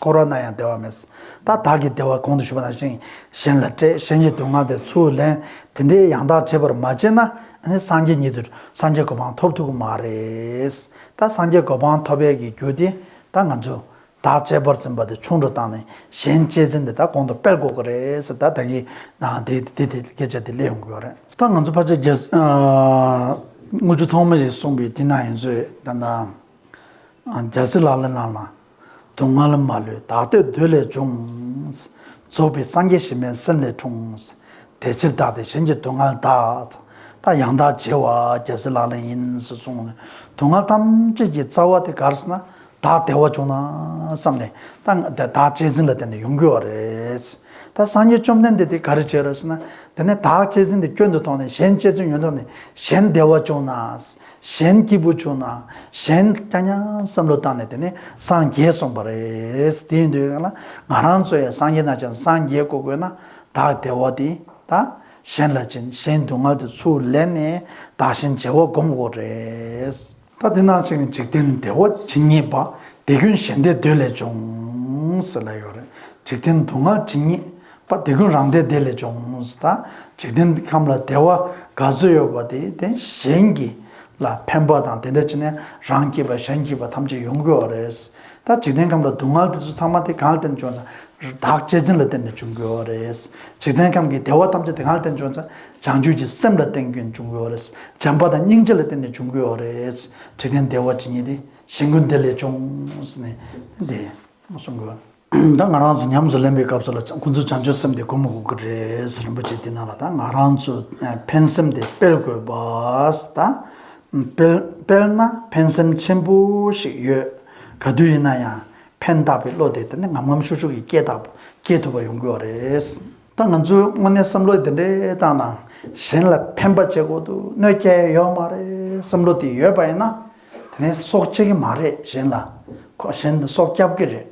འཁོར་བ་ན་ཡང་བདེ་བ་མེད། ད་བདག་གི་བདེ་བ་གོང་དུ་ཞུས་པ་ནང་བཞིན་གཞན་ལ་སྤྲད། གཞན་གྱི་སྡུག་བསྔལ་དེ་ཚུར་ལེན། དེ་འདྲའི་ཡང་དག་བྱེད་པར་མ་བྱས་ན། ཨ་ནི་སངས་རྒྱས་ཉིད་དུ་སངས་རྒྱས་གོ་འཕང་ཐོབ་ཐུབ་ཀྱི་མ་རེད། ད་སངས་རྒྱས་གོ་འཕང་ཐོབ་ཡས་ཀྱི་རྒྱུ་དེ་ད་ང་ཚོ་བདག་གཅེས་པར་འཛིན་པ་དེ་ཆུང་རུ་བཏང་ནས། གཞན་གཅེས་འཛིན་དེ་ད་གོང་དུ་སྤེལ་དགོས་ཀྱི་རེད་ཟེར། ད་ད་གིན་ནང་དེ་དེ་དེ་སྐད་ཆ་དེ་སླེབས་ཡོང་གི་ཡོད་རེད། ད་ང་ཚོ་ཕལ་ཆེར་རྒྱལ་ཨ་དངུལ་ཆུ་ཐོགས་མེད་ཀྱིས་གསུངས་པའི་དེ་ནང་ཡིན་ཚོད་ད་ན། རྒྱལ་སྲས་ལག་ལེན་ནང་ལ། སྡུག་བསྔལ་མ་ལུས་བདག་བསྟོད་འདོད་ལས་བྱུང་། རྫོགས་པའི་སངས་རྒྱས་གཞན་མའི་སེམས་ལས་འཁྲུངས། དེ་ཕྱིར་བདག་བདེ་གཞན་གྱི་སྡུག་བསྔལ་དག་ད་ཡང་དག་བྱེད་པ་རྒྱལ་སྲས་ལག་ལེན་ཡིན་ཟེར་གསུངས་ནས། སྡུག་བསྔལ་ཐམས་ཅད་ཀྱི་རྩ་བ་དེ་ག་རེ་ཟེར་ན། བདག་བདེ་བ་བྱུང་ན་བསམ་ནས། ད་བདག་གཅེས་འཛིན་ལ་བརྟེན་ནས་ཡོང་གི་ཡོད་རེད། ད་སངས་རྒྱས་བཅོམ་ལྡན་འདས་དེ་ག་རེ་བྱས་རེད་ཟེར་ན། དེ་ནས་བདག་གཅེས་འཛིན་དེ་སྐྱོན་དུ་མཐོང་ནས། གཞན་གཅེས་འཛིན་ཡོང་དུས་ནས་གཞན་བདེ་བ་བྱུང་ན། གཞན་སྐྱིད་པོ་བྱུང་ན། གཞན་རྐྱང་རྐྱང་བསམ་བློ་བཏང་ནས་དེ་ནས་སངས་རྒྱས་སོང་བ་རེད། དེ་ཡིན་དུས་ང་རང་ཚོ་ཡང་སངས་རྒྱས་ནང་བཞིན་སངས་རྒྱས་དགོས་དགོས་ན། བདག་བདེ་བ་དེ་ད་གཞན་ལ་སྦྱིན། གཞན་སྡུག་བསྔལ་དེ་ཚུར་ལེན་ནས་བདག་གཞན་བརྗེ་བ་སྒོམ་དགོས་རེད། ད་དེ་ནང་བཞིན་འཇིག་རྟེན་བདེ་བ་ཇི་སྙེད་པ། དེ་ཀུན་གཞན་བདེ་འདོད་ལས་བྱུང་ཟེར་ལབ་ཡོད་རེད། འཇིག་རྟེན་སྡུག་བསྔལ་ཇི་སྙེད་པ། དེ་ཀུན་རང་བདེ་འདོད་ལས་བྱུང་། ད་འཇིག་རྟེན་ཁམས་ལ་བདེ་བ་ག་ཚོད་ཡོད་པ་དེ་དེ་གཞན་གྱི་ལ་ཕན་པ་དང་དེ་འདྲ་བྱས་ནས་རང་སྐྱིད་པ་གཞན་སྐྱིད་པ་ཐམས་ཅད་ཡོང་གི་ཡོད་རེད། ད་འཇིག་རྟེན་ཁམས་ལ་སྡུག་བསྔལ་དེ་ཚོ་ཚང་མ་དེ་གང་ལ་བརྟེན་བྱུང་ཟེར། བདག་གཅེས་འཛིན་ལ་བརྟེན་ནས་བྱུང་གི་ཡོད་རེད། འཇིག་རྟེན་ཁམས་ཀྱི་བདེ་བ་ཐམས་ཅད་དེ་གང་ལ་བརྟེན་བྱུང་ཟེར། བྱང་ཆུབ་ཀྱི་སེམས་ལ་བརྟེན་གྱིན་བྱུང་གི་ཡོད་རེད། བྱམས་པ་དང་སྙིང་རྗེ་ལ་བརྟེན་ནས་བྱུང་གི་ཡོད་རེད། འཇིག་རྟེན་བདེ་བ་ཇི་སྙེད་དེ། གཞན་ཀུན་བདེ་ལས་བྱུང་ཟེར་ནས་དེ་གསུང་གི་ཡོད། ད་ང་རང་ཚོ་ཉམས་སུ་ལེན་པའི་སྐབས་སུ་ལ་ཁོང་ཚོ་བྱང་ཆུབ་སེམས་དེ་སྒོམ་དགོས་ཀྱི་རེད་ཟེར། རིན་པོ་ཆེ་དེ་ནང་ལ་ད་ང་རང་ཚོ་ཕན་སེམས་དེ་སྤེལ་དགོས་པ། ད་སྤེལ་སྤེལ་ན་ཕན་སེམས་ཆེན་པོ་ཞིག་ཡོད། ག་དུས་ཡིན་ན་ཡང་ཕན་བཏགས་པའི་བློ་དེ་དེ་ནི་ངམ་ངམ་ཤུགས་ཤུགས་ཀྱིས་སྐྱེ་ཐུབ་པ་ཡོང་གི་ཡོད་རེད། ད་ང་ཚོའི་དངོས་གནས་བསམ་བློ་དེ་འདྲའི་བཏང་ན། གཞན་ལ་ཕན་པ་བྱེད་དགོས་འདུག་གནོད་སྐྱེལ་ཡོད་མ་རེད་བསམ་བློ་དེ་ཡོད་པ་ཡིན་ན། དེ་ནས་སྲོག་བཅད་ཀྱི་མ་རེད། གཞན་ལ་ཁོ་གཞན་དེ་སྲོག་སྐྱབས་ཀྱི་རེད།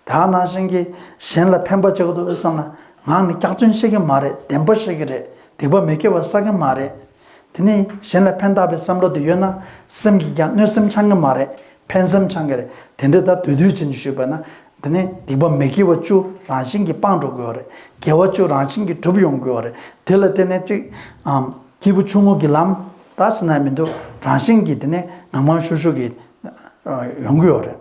དེ་ནང་བཞིན་གྱི་གཞན་ལ་ཕན་པ་བྱེད་དགོས་འདུག་བསམ་ན། ངང་ནས་སྐྱག་རྫུན་བཤད་ཀྱི་མ་རེད། བདེན་པ་བཤད་ཀྱི་རེད། སྡིག་པ་མི་དགེ་བ་བསགས་ཀྱི་མ་རེད། དེ་ནས་གཞན་ལ་ཕན་བཏགས་པའི་བསམ་བློ་དེ་ཡོད་ན། སེམས་ཀྱིས་ཀྱང་གནོད་སེམས་འཆང་གི་མ་རེད། ཕན་སེམས་འཆང་གི་རེད། དེ་འདྲ་ད་དུས་དུས་ཕྱིན་ཞུས་པ་ན། དེ་ནས་སྡིག་པ་མི་དགེ་བ་བཅུ་རང་བཞིན་གྱིས་སྤངས་འགྲོ་གི་ཡོད་རེད། དགེ་བ་བཅུ་རང་བཞིན་གྱིས་འགྲུབ་ཡོང་གི་ཡོད་རེད། དེ་ལ་བརྟེན་ནས་གཅིག་ཨམ། སྐྱེས་བུ་ཆུང་ངུ་གི་ལམ་ད་ཟེར་ན་མི་འདུག་རང་བཞིན་གྱིས་དེ་ནས་ངང་མང་ཤུགས་ཤུགས་ཀྱིས་ཡོང་གི་ཡོད་རེད།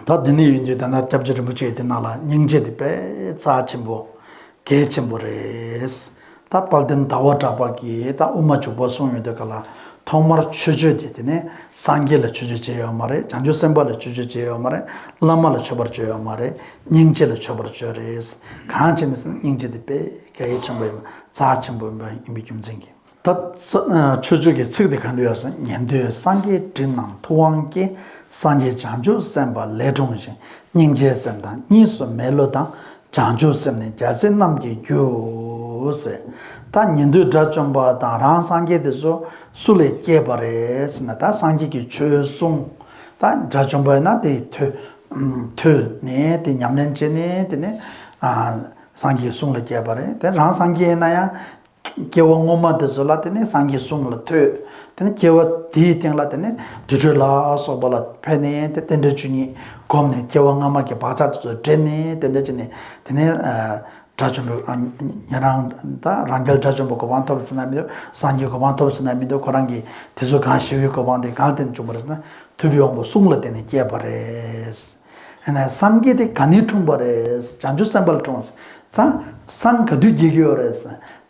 ད་འདི་ནས་ཡིན་དུས་ད་ལྟ་སྐྱབས་རྗེ་རིན་པོ་ཆེ་གིས་འདི་ནང་ལ་སྙིང་རྗེ་དེ་དཔེ་རྩ་ཆེན་པོ་གལ་ཆེན་པོ་རེད། ད་དཔལ་ལྡན་ཟླ་བ་གྲགས་པ་གིས་ད་དབུ་མ་འཇུག་པ་གསུངས་ཡོང་དུས་ག་ལ། ཐོག་མར་མཆོད་བརྗོད་དེ་དེ་ནས་སངས་རྒྱས་ལ་མཆོད་བརྗོད་བྱས་ཡོད་མ་རེད། བྱང་ཆུབ་སེམས་དཔའ་ལ་མཆོད་བརྗོད་བྱས་ཡོད་མ་རེད། བླ་མ་ལ་མཆོད་པར་བརྗོད་ཡོད་མ་རེད། སྙིང་རྗེ་ལ་མཆོད་པར་བརྗོད་རེད། གང་བྱས་ནས་ཟེར་ན་སྙིང་རྗེ་དེ་དཔེ་གལ་ཆེན་པོ་ཡིན་པ། རྩ་ཆེན་པོ་ཡིན་པ་ཡིན་པའི་རྒྱུ་མཚན་གྱིས། ད་ས་ཨ་མཆོད་བརྗོད་ཀྱི་ཚིག་དེ་ག་འདྲ་ཡོད་ཟེར་ན། ཉན་ཐོས་སངས་རྒྱས་དྲིན་རྣམས་ཐུབ་དབང་སྐྱེས། སངས་རྒྱས་བྱང་ཆུབ་སེམས་དཔའ་ལས་འཁྲུངས་ཤིང་། སྙིང་རྗེའི་སེམས་དང་གཉིས་སུ་མེད་བློ་དང་། བྱང་ཆུབ་སེམས་ནི་རྒྱལ་སྲས་རྣམས་ཀྱི་རྒྱུ་ཟེར། ད་ཉན་ཐོས་དགྲ་བཅོམ་པ་དང་རང་སངས་རྒྱས་དེ་ཚོ་སུ་ལས་སྐྱེས་པ་རེད་ཟེར་ན། ད་སངས་རྒྱས་ཀྱི་ཆོས་གསུང་། ད་དགྲ་བཅོམ་པ་ཡིན་ན་དེ་ཐོས་ཐོས་ནས་དེ་ཉམས་ལེན་བྱས་ནས་དེ་ནས་ཨ་སངས་རྒྱས་གསུང་ལ་སྐྱེས་པ་རེད། དེ་རང་སངས་རྒྱས་ཡིན་ན་ཡང་། སྐྱེ་བ་སྔོན་མ་དེ་ཚོ་ལ་དེ་ནས་སངས་རྒྱས་གསུང་ལ་ཐོས། དེ་ནས་སྐྱེ་བ་དེའི་སྟེང་ལ་དེ་ནས་དུར་ཁྲོད་ལ་སོགས་པ་ལ་ཕེབས་ནས་དེ་རྟེན་འབྲེལ་བཅུ་གཉིས་བསྒོམས་ནས། སྐྱེ་བ་སྔ་མ་གི་བག་ཆགས་དེ་ཚོ་དྲན་ནས་དེ་འདྲ་བྱས་ནས་དེ་ནས་ཨ་ དགྲ་བཅོམ་པའི་ཨ་ཉན་རང་ད་རང་རྒྱལ་དགྲ་བཅོམ་པའི་གོ་འཕང་ཐོབ་ཟེར་ན་མི་འདུག་སངས་རྒྱས་གོ་འཕང་ཐོབ་ཟེར་ན་མི་འདུག་ཁོ་རང་གིས་དེ་ཚོ་གང་ཞི་བའི་གོ་འཕང་དེ་གང་ལ་བརྟེན་བྱུང་བ་རེད་ཟེར་ན། ཐུབ་པའི་དབང་པོ་གསུམ་ལ་བརྟེན་ནས་སྐྱེས་པ་རེད། ཡིན་ན་སངས་རྒྱས་དེ་ག་ནས་འཁྲུངས་པ་རེད། བྱང་ཆུབ་སེམས་དཔའ་ལ་འཁྲུངས། ཙང་སངས་ག་དུས་རྒྱས་ཀྱི་ཡོད་རེད།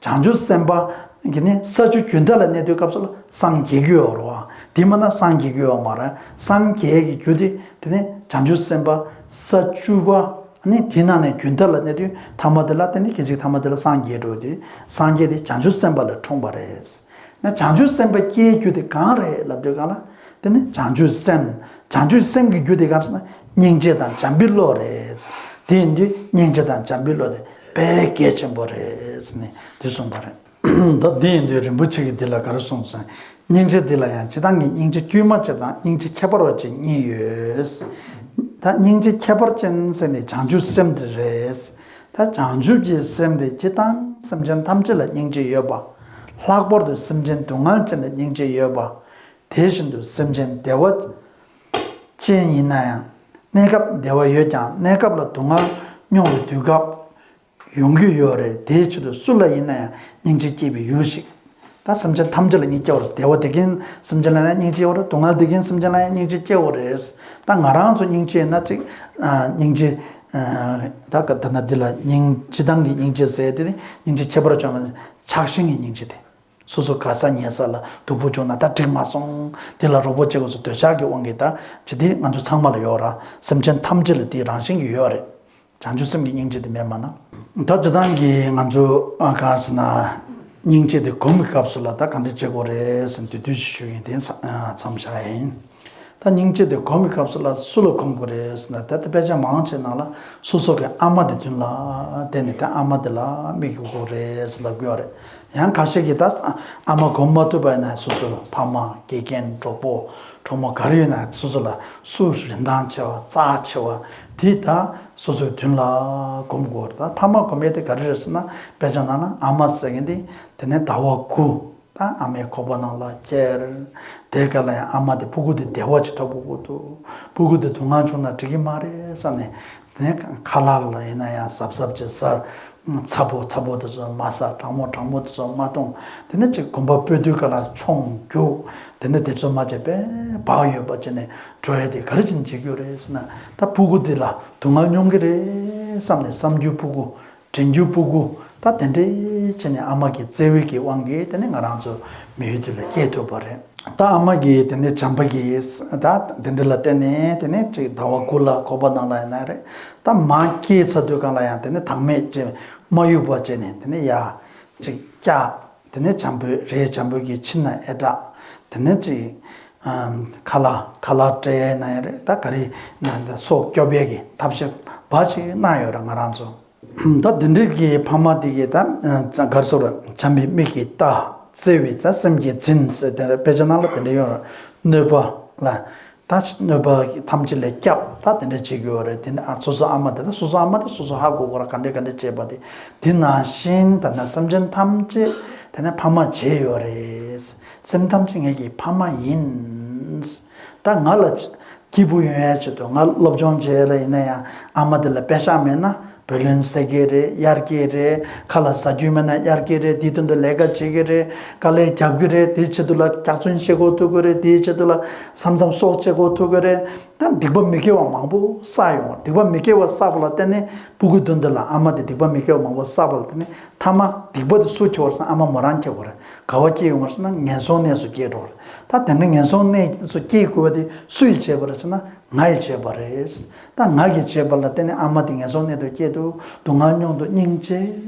བྱང་ཆུབ་སེམས་དཔའ་གི་ནི་ས་བཅུ་རྒྱུན་མཐའ་ལ་གནས་དུས་སྐབས་སུ་ལ་སངས་རྒྱས་ཀྱི་ཡོད་རེད་བ། དེ་མིན་ན་སངས་རྒྱས་ཀྱི་ཡོད་མ་རེད། སངས་རྒྱས་ཀྱི་རྒྱུ་དེ་དེ་ནི་བྱང་ཆུབ་སེམས་དཔའ་ས་བཅུ་པ་ནི་དེ་ནང་ནས་རྒྱུན་མཐའ་ལ་གནས་དུས་ཐ་མ་དེ་ལ་དེ་ནི་སྐད་ཅིག་ཐ་མ་དེ་ལ་སངས་རྒྱས་འགྲོ་དུས་སངས་རྒྱས་དེ་བྱང་ཆུབ་སེམས་དཔའ་ལ་འཁྲུངས་པ་རེད། ན་བྱང་ཆུབ་སེམས་དཔའ་སྐྱེའི་རྒྱུ་དེ་གང་རེད་ལབ་དུས་གང་ལ། དེ་ནི་བྱང་ཆུབ་སེམས། བྱང་ཆུབ་སེམས་ཀྱི་རྒྱུ་དེ་གང་ཟེར་ན་སྙིང་རྗེ་དང་བྱམས་པའི་བློ་རེད། དེ་ཡིན་དུས་སྙིང་རྗེ་དང་བྱམས་པའི་བློ་དེ་དཔེ་གལ་ཆེན་པོ་རེད་ཟེར་ནས་དེ་གསུངས་པ་རེད། ད་དེ་ཡིན་དུས་རིན་པོ་ཆེ་གིས་འདི་ལ་ག་རེ་གསུངས་སོང་། སྙིང་རྗེ་འདི་ལ་ཡང་སྤྱིར་བཏང་གི་སྙིང་རྗེ་དཀྱུས་མ་ཅན་དང་སྙིང་རྗེ་ཁྱད་པར་བ་ཅན་གཉིས་ཡོད། ད་སྙིང་རྗེ་ཁྱད་པར་ཅན་ཟེར་ནས་བྱང་ཆུབ་སེམས་དེ་རེད། ད་བྱང་ཆུབ་ཀྱི་སེམས་དེ་སྤྱིར་བཏང་སེམས་ཅན་ཐམས་ཅད་ལ་སྙིང་རྗེ་ཡོད་པ། ལྷག་པར་དུ་སེམས་ཅན་སྡུག་བསྔལ་ཅན་ལ་སྙིང་རྗེ་ཡོད་པ། དེ་བཞིན་དུ་སེམས་ཅན་བདེ་བ་ཅན་ཡིན་ན་ཡང་། གནས་སྐབས་བདེ་བ་ཡོད་ཀྱང་གནས་སྐབས་ལ་སྡུག་བསྔལ་མྱོང་བའི་དུས་སྐབས་ཡོང་གི་ཡོད་རེད། དེའི་ཆེད་དུ་སུ་ལ་ཡིན་ན་ཡང་སྙིང་རྗེ་སྐྱེས་པའི་ཡུལ་ཞིག་ད་སེམས་ཅན་ཐམས་ཅད་ལ་སྙིང་རྗེ་སྐྱེ་བ་རེད། བདེ་བ་དེ་ཀུན་སེམས་ཅན་ལ་ཡང་སྙིང་རྗེ་སྐྱེ་བ་རེད། སྡུག་བསྔལ་དེ་ཀུན་སེམས་ཅན་ལ་ཡང་སྙིང་རྗེ་སྐྱེ་བ་རེད། ད་ང་རང་ཚོ་སྙིང་རྗེ་ཡིན་ན་ཅིག་སྙིང་རྗེ་ད་ག་ད་ན་འདི་ལ་སྙིང་སྤྱིར་བཏང་གི་སྙིང་རྗེ་ཟེར་དེ་ནི་སྙིང་རྗེ་ཁྱད་པར་བྱུང་བ་ཆགས་ཞེན་གྱི་སྙིང་རྗེ་དེ། སོ་སོ་ག་ས་ཉལ་ས་ལ་སྡུག་པོ་བྱུང་ན་ད་འགྲིག་མ་སོང་། དེ་ལ་རོགས་པ་བྱེད་དགོས་སུ་འདོད་ཆགས་ཀྱི་དབང་གིས་ད་ཇི་དེ་ང་ཚོ་ཚང་མ་ལ་ཡོད་ར། སེམས་ཅན་ཐམས་ཅད་ལ་དེའི་རང་བཞིན་གྱིས་ཡོད་རེད། བྱང་ཆུབ་སེམས་ཀྱི་སྙིང་རྗེ་དེ་མེད་མ་ན། ད་ཇི་ལྟར་གྱི་ང་ཚོ་ཨ་ག་ཟེར་ན་སྙིང་རྗེ་དེ་སྒོམ་གྱི་སྐབས་སུ་ལ་ད་ག་འདྲ་བྱེད་དགོས་རེད་ཟེར་དུས་དུས་ཞུ་ཡིན་དེ་མཚམས་བཞག་ཡིན། ད་སྙིང་རྗེ་དེ་སྒོམ་གྱི་སྐབས་སུ་ལ་སུ་ལ་སྒོམ་དགོས་རེད་ཟེར་ན་ད་ལྟ་དཔེ་ཆ་མང་ཆེ་ནང་ལ་སོ་སོ་གི་ཨ་མ་དེ་མདུན་ལ་བསྡད་ནས་ད་ཨ་མ་དེ་ལ་དམིགས་དགོས་རེད་ཟེར་ལབ་ཀྱི་ཡོད་རེད། ཡང་ཁ་ཤས་ཀྱིས་ད་ཨ་མ་སྒོམ་མ་ཐུབ་པ་ཡིན་ན་སོ་སོ་ཕ་མ་དགེ་རྒན་གྲོགས་པོ་གྲོགས་མོ་ག་རེ་ཡོད་ན་སོ་སོ་ལ་སུ་རིན་ཐང་ཆེ་བ་རྩ་ཆེ་བ་དེ་ད་སོ་སོའི་མདུན་ལ་སྒོམ་དགོས་རེད། ད་ཕ་མ་སྒོམ་ཡས་དེ་ག་རེ་རེད་ཟེར་ན་དཔེ་ཆ་ནང་ན་ཨ་མ་ཟེར་མཁན་དེ་དེ་ནས་ཟླ་བ་དགུ། ད་ཨ་མའི་ཁོག་པ་ནང་ལ་ཁྱེར། དེ་ག་ལ་ཡང་ཨ་མ་དེ་ཕྲུ་གུ་དེ་བདེ་བ་ཅིག་ཐོབ་དགོས་ཀྱི་འདུག་ཕྲུ་གུ་དེ་སྡུག་བསྔལ་བྱུང་ན་འགྲིག་གི་མ་རེད་བསམ་ནས་དེ་ནས་ཁ་ལག་ལ་ཡིན་ན་ཡང་གཟབ་གཟབ་བྱེད་ས། ཚ་པོ་ཚ་པོ་དེ་ཚོ་མ་ཟ། གྲང་མོ་གྲང་མོ་དེ་ཚོ་མ་འཐུང་། དེ་ནས་ཅིག་གོམ་པ་སྤོས་དུས་ག་ལ་མཆོང་རྒྱུག་དེ་ནས་དེ་ཚོ་མ་བྱས་པས་བག་ཡོད་པ་བྱས་ནས་འགྲོ་ཡས་དེ་ག་རེ་བྱས་ནས་བྱེད་ཀྱི་ཡོད་རེད་ཟེར་ན། ད་ཕྲུ་གུ་དེ་ལ་སྡུག་བསྔལ་མྱོང་གི་རེད་བསམ་ནས་བསམ་རྒྱུ་ཕྲུ་གུ། དྲན་རྒྱུ་ཕྲུ་གུ། ད་དེ་འདྲའི་བྱས་ནས་ཨ་མ་གི་བརྩེ་བའི་གི་དབང་གིས་དེ་ནས་ང་རང་ཚོ་མི་ཡུལ་དེ་ལ་སྐྱེས་ཐུབ་པ་རེད། ད་ཨ་མ་གི་དེ་ནས་བྱམས་པ་གི་ད་དེ་འདྲ་ལ་བརྟེན་ནས་དེ་ནས་ཅིག་ཟླ་བ་དགུ་ལ་ཁོག་པ་ནང་ལ་ཡིན་ན་རེད། ད་མ་སྐྱེས་ཚར་དུས་སྒང་ལ་ཡང་དེ་ནས་བདག་མེད་ཅེས་མ་གཡུག་པ་བྱས་ནས་དེ་ནས་ཡ་ཅིག་སྐྱག་དེ་ནས་བྱམས་པོས་རས་འཇམ་པོ་གི་ཁྱི་ན་ཨེ་དྲག་དེ་ནས་ཅིག་ཨམ། ཁ་ལག་ཁ་ལག་སྤྲད་ན་ཡང་རེད། ད་ག་རེ་ན་ད་སྲོག་སྐྱོབ་ཡས་ཀྱི་ཐབས་ཤེས་བ་ཅིག་གནང་ཡོད་རེད་ང་རང་ཚོ། ད་འདི་འདྲའི་གི་ཕ་མ་དེ་གི་ད་ག་རེ་ཟེར་བྱམས་པའི་མིག་གིས་ལྟ། བརྩེ་བའི་ད་སེམས་ཀྱིས་འཛིན་ཟེར་དེ་དཔེ་ཆ་ནང་ལ་དེ་འདྲ་ཡོད་རེད། གནོད་པ་ལ་ད་གནོད་པ་ཐམས་ཅད་ལས་སྐྱབས་ད་དེ་འདྲ་བྱེད་ཀྱི་ཡོད་རེད། དེ་ནས་ཨ་སོ་སོ་ཨ་མ་དེ་ད་སོ་སོ་ཨ་མ་དེ་སོ་སོ་ཧ་གོ་གོ་ར་ག་འདྲས་ག་འདྲས་བྱས་པ་དེ། དེ་ནང་བཞིན་ད་ནི་སེམས་ཅན་ཐམས་ཅད་དེ་ནས་ཕ་མ་བྱས་ཡོད་རེད། སེམས་ཐམས་ཅད་ངེད་ཀྱི་ཕ་མ་ཡིན། ད་ང་ལ་སྐྱིད་པོ་ཡོང་ཡ་ཆེད་དུ་ང་སློབ་སྦྱོང་བྱེད་ཡ་ལ་ཡིན་ན་ཡང་ཨ་མ་དེ་ལ་པེ་ཤག་མེད་ན་བུ་ལོན་སེལ་གི་རེད། གཡར་གི་རེད། ཁ་ལག་ཟ་རྒྱུ་མེད་ན་གཡར་གི་རེད། དེའི་དོན་དུ་ལས་ཀ་བྱེད་གི་རེད། དཀའ་ལས་རྒྱབ་གི་རེད། དེའི་ཆེད་དུ་ལ་སྐྱག་རྫུན་བཤད་གོ་ཐུབ་གི་རེད། དེའི་ཆེད་དུ་ལ་མཚམས་མཚམས་སྲོག་བཅད་གོ་ཐུབ་གི་རེད། ད་སྡིག་པ་མི་དགེ་བ་མང་པོ་བསགས་ཡོང་བ། སྡིག་པ་མི་དགེ་བ་བསགས་པ་ལ་བརྟེན་ནས་ཕྲུ་གུའི་དོན་དུ་ལ་ཨ་མ་དེ་སྡིག་པ་མི་དགེ་བ་མང་པོ་བསགས་པ་ལ་བརྟེན་ནས་མཐའ་མ་སྡིག་པ་དེ་སུ་ཁྱེར་བ་རེད་ཟེར་ན་ཨ་མ་མོ་རང་ཁྱེར་དགོས་རེད། ག་བ་སྐྱེས་ཡོང་བ་རེད་ཟེར་ན་ངན་སོང་གནས་སུ་སྐྱེས་འགྲོ་བ་རེད། ད་དེ་འདྲ་ངན་སོང་གནས་སུ་སྐྱེས་དགོས་པ་དེ་སུ་ཡིས་བྱས་པ་རེད་ཟེར་ན། ང་ཡིས་བྱས་པ་རེད། ད་ང་གིས་བྱས་པ་ལ་བརྟེན་ནས་ཨ་མ་དེ་ངན་སོང་གནས་སུ་སྐྱེས་འདུག་སྡུག་བསྔལ་མྱོང་འདུག་སྙིང་རྗེ།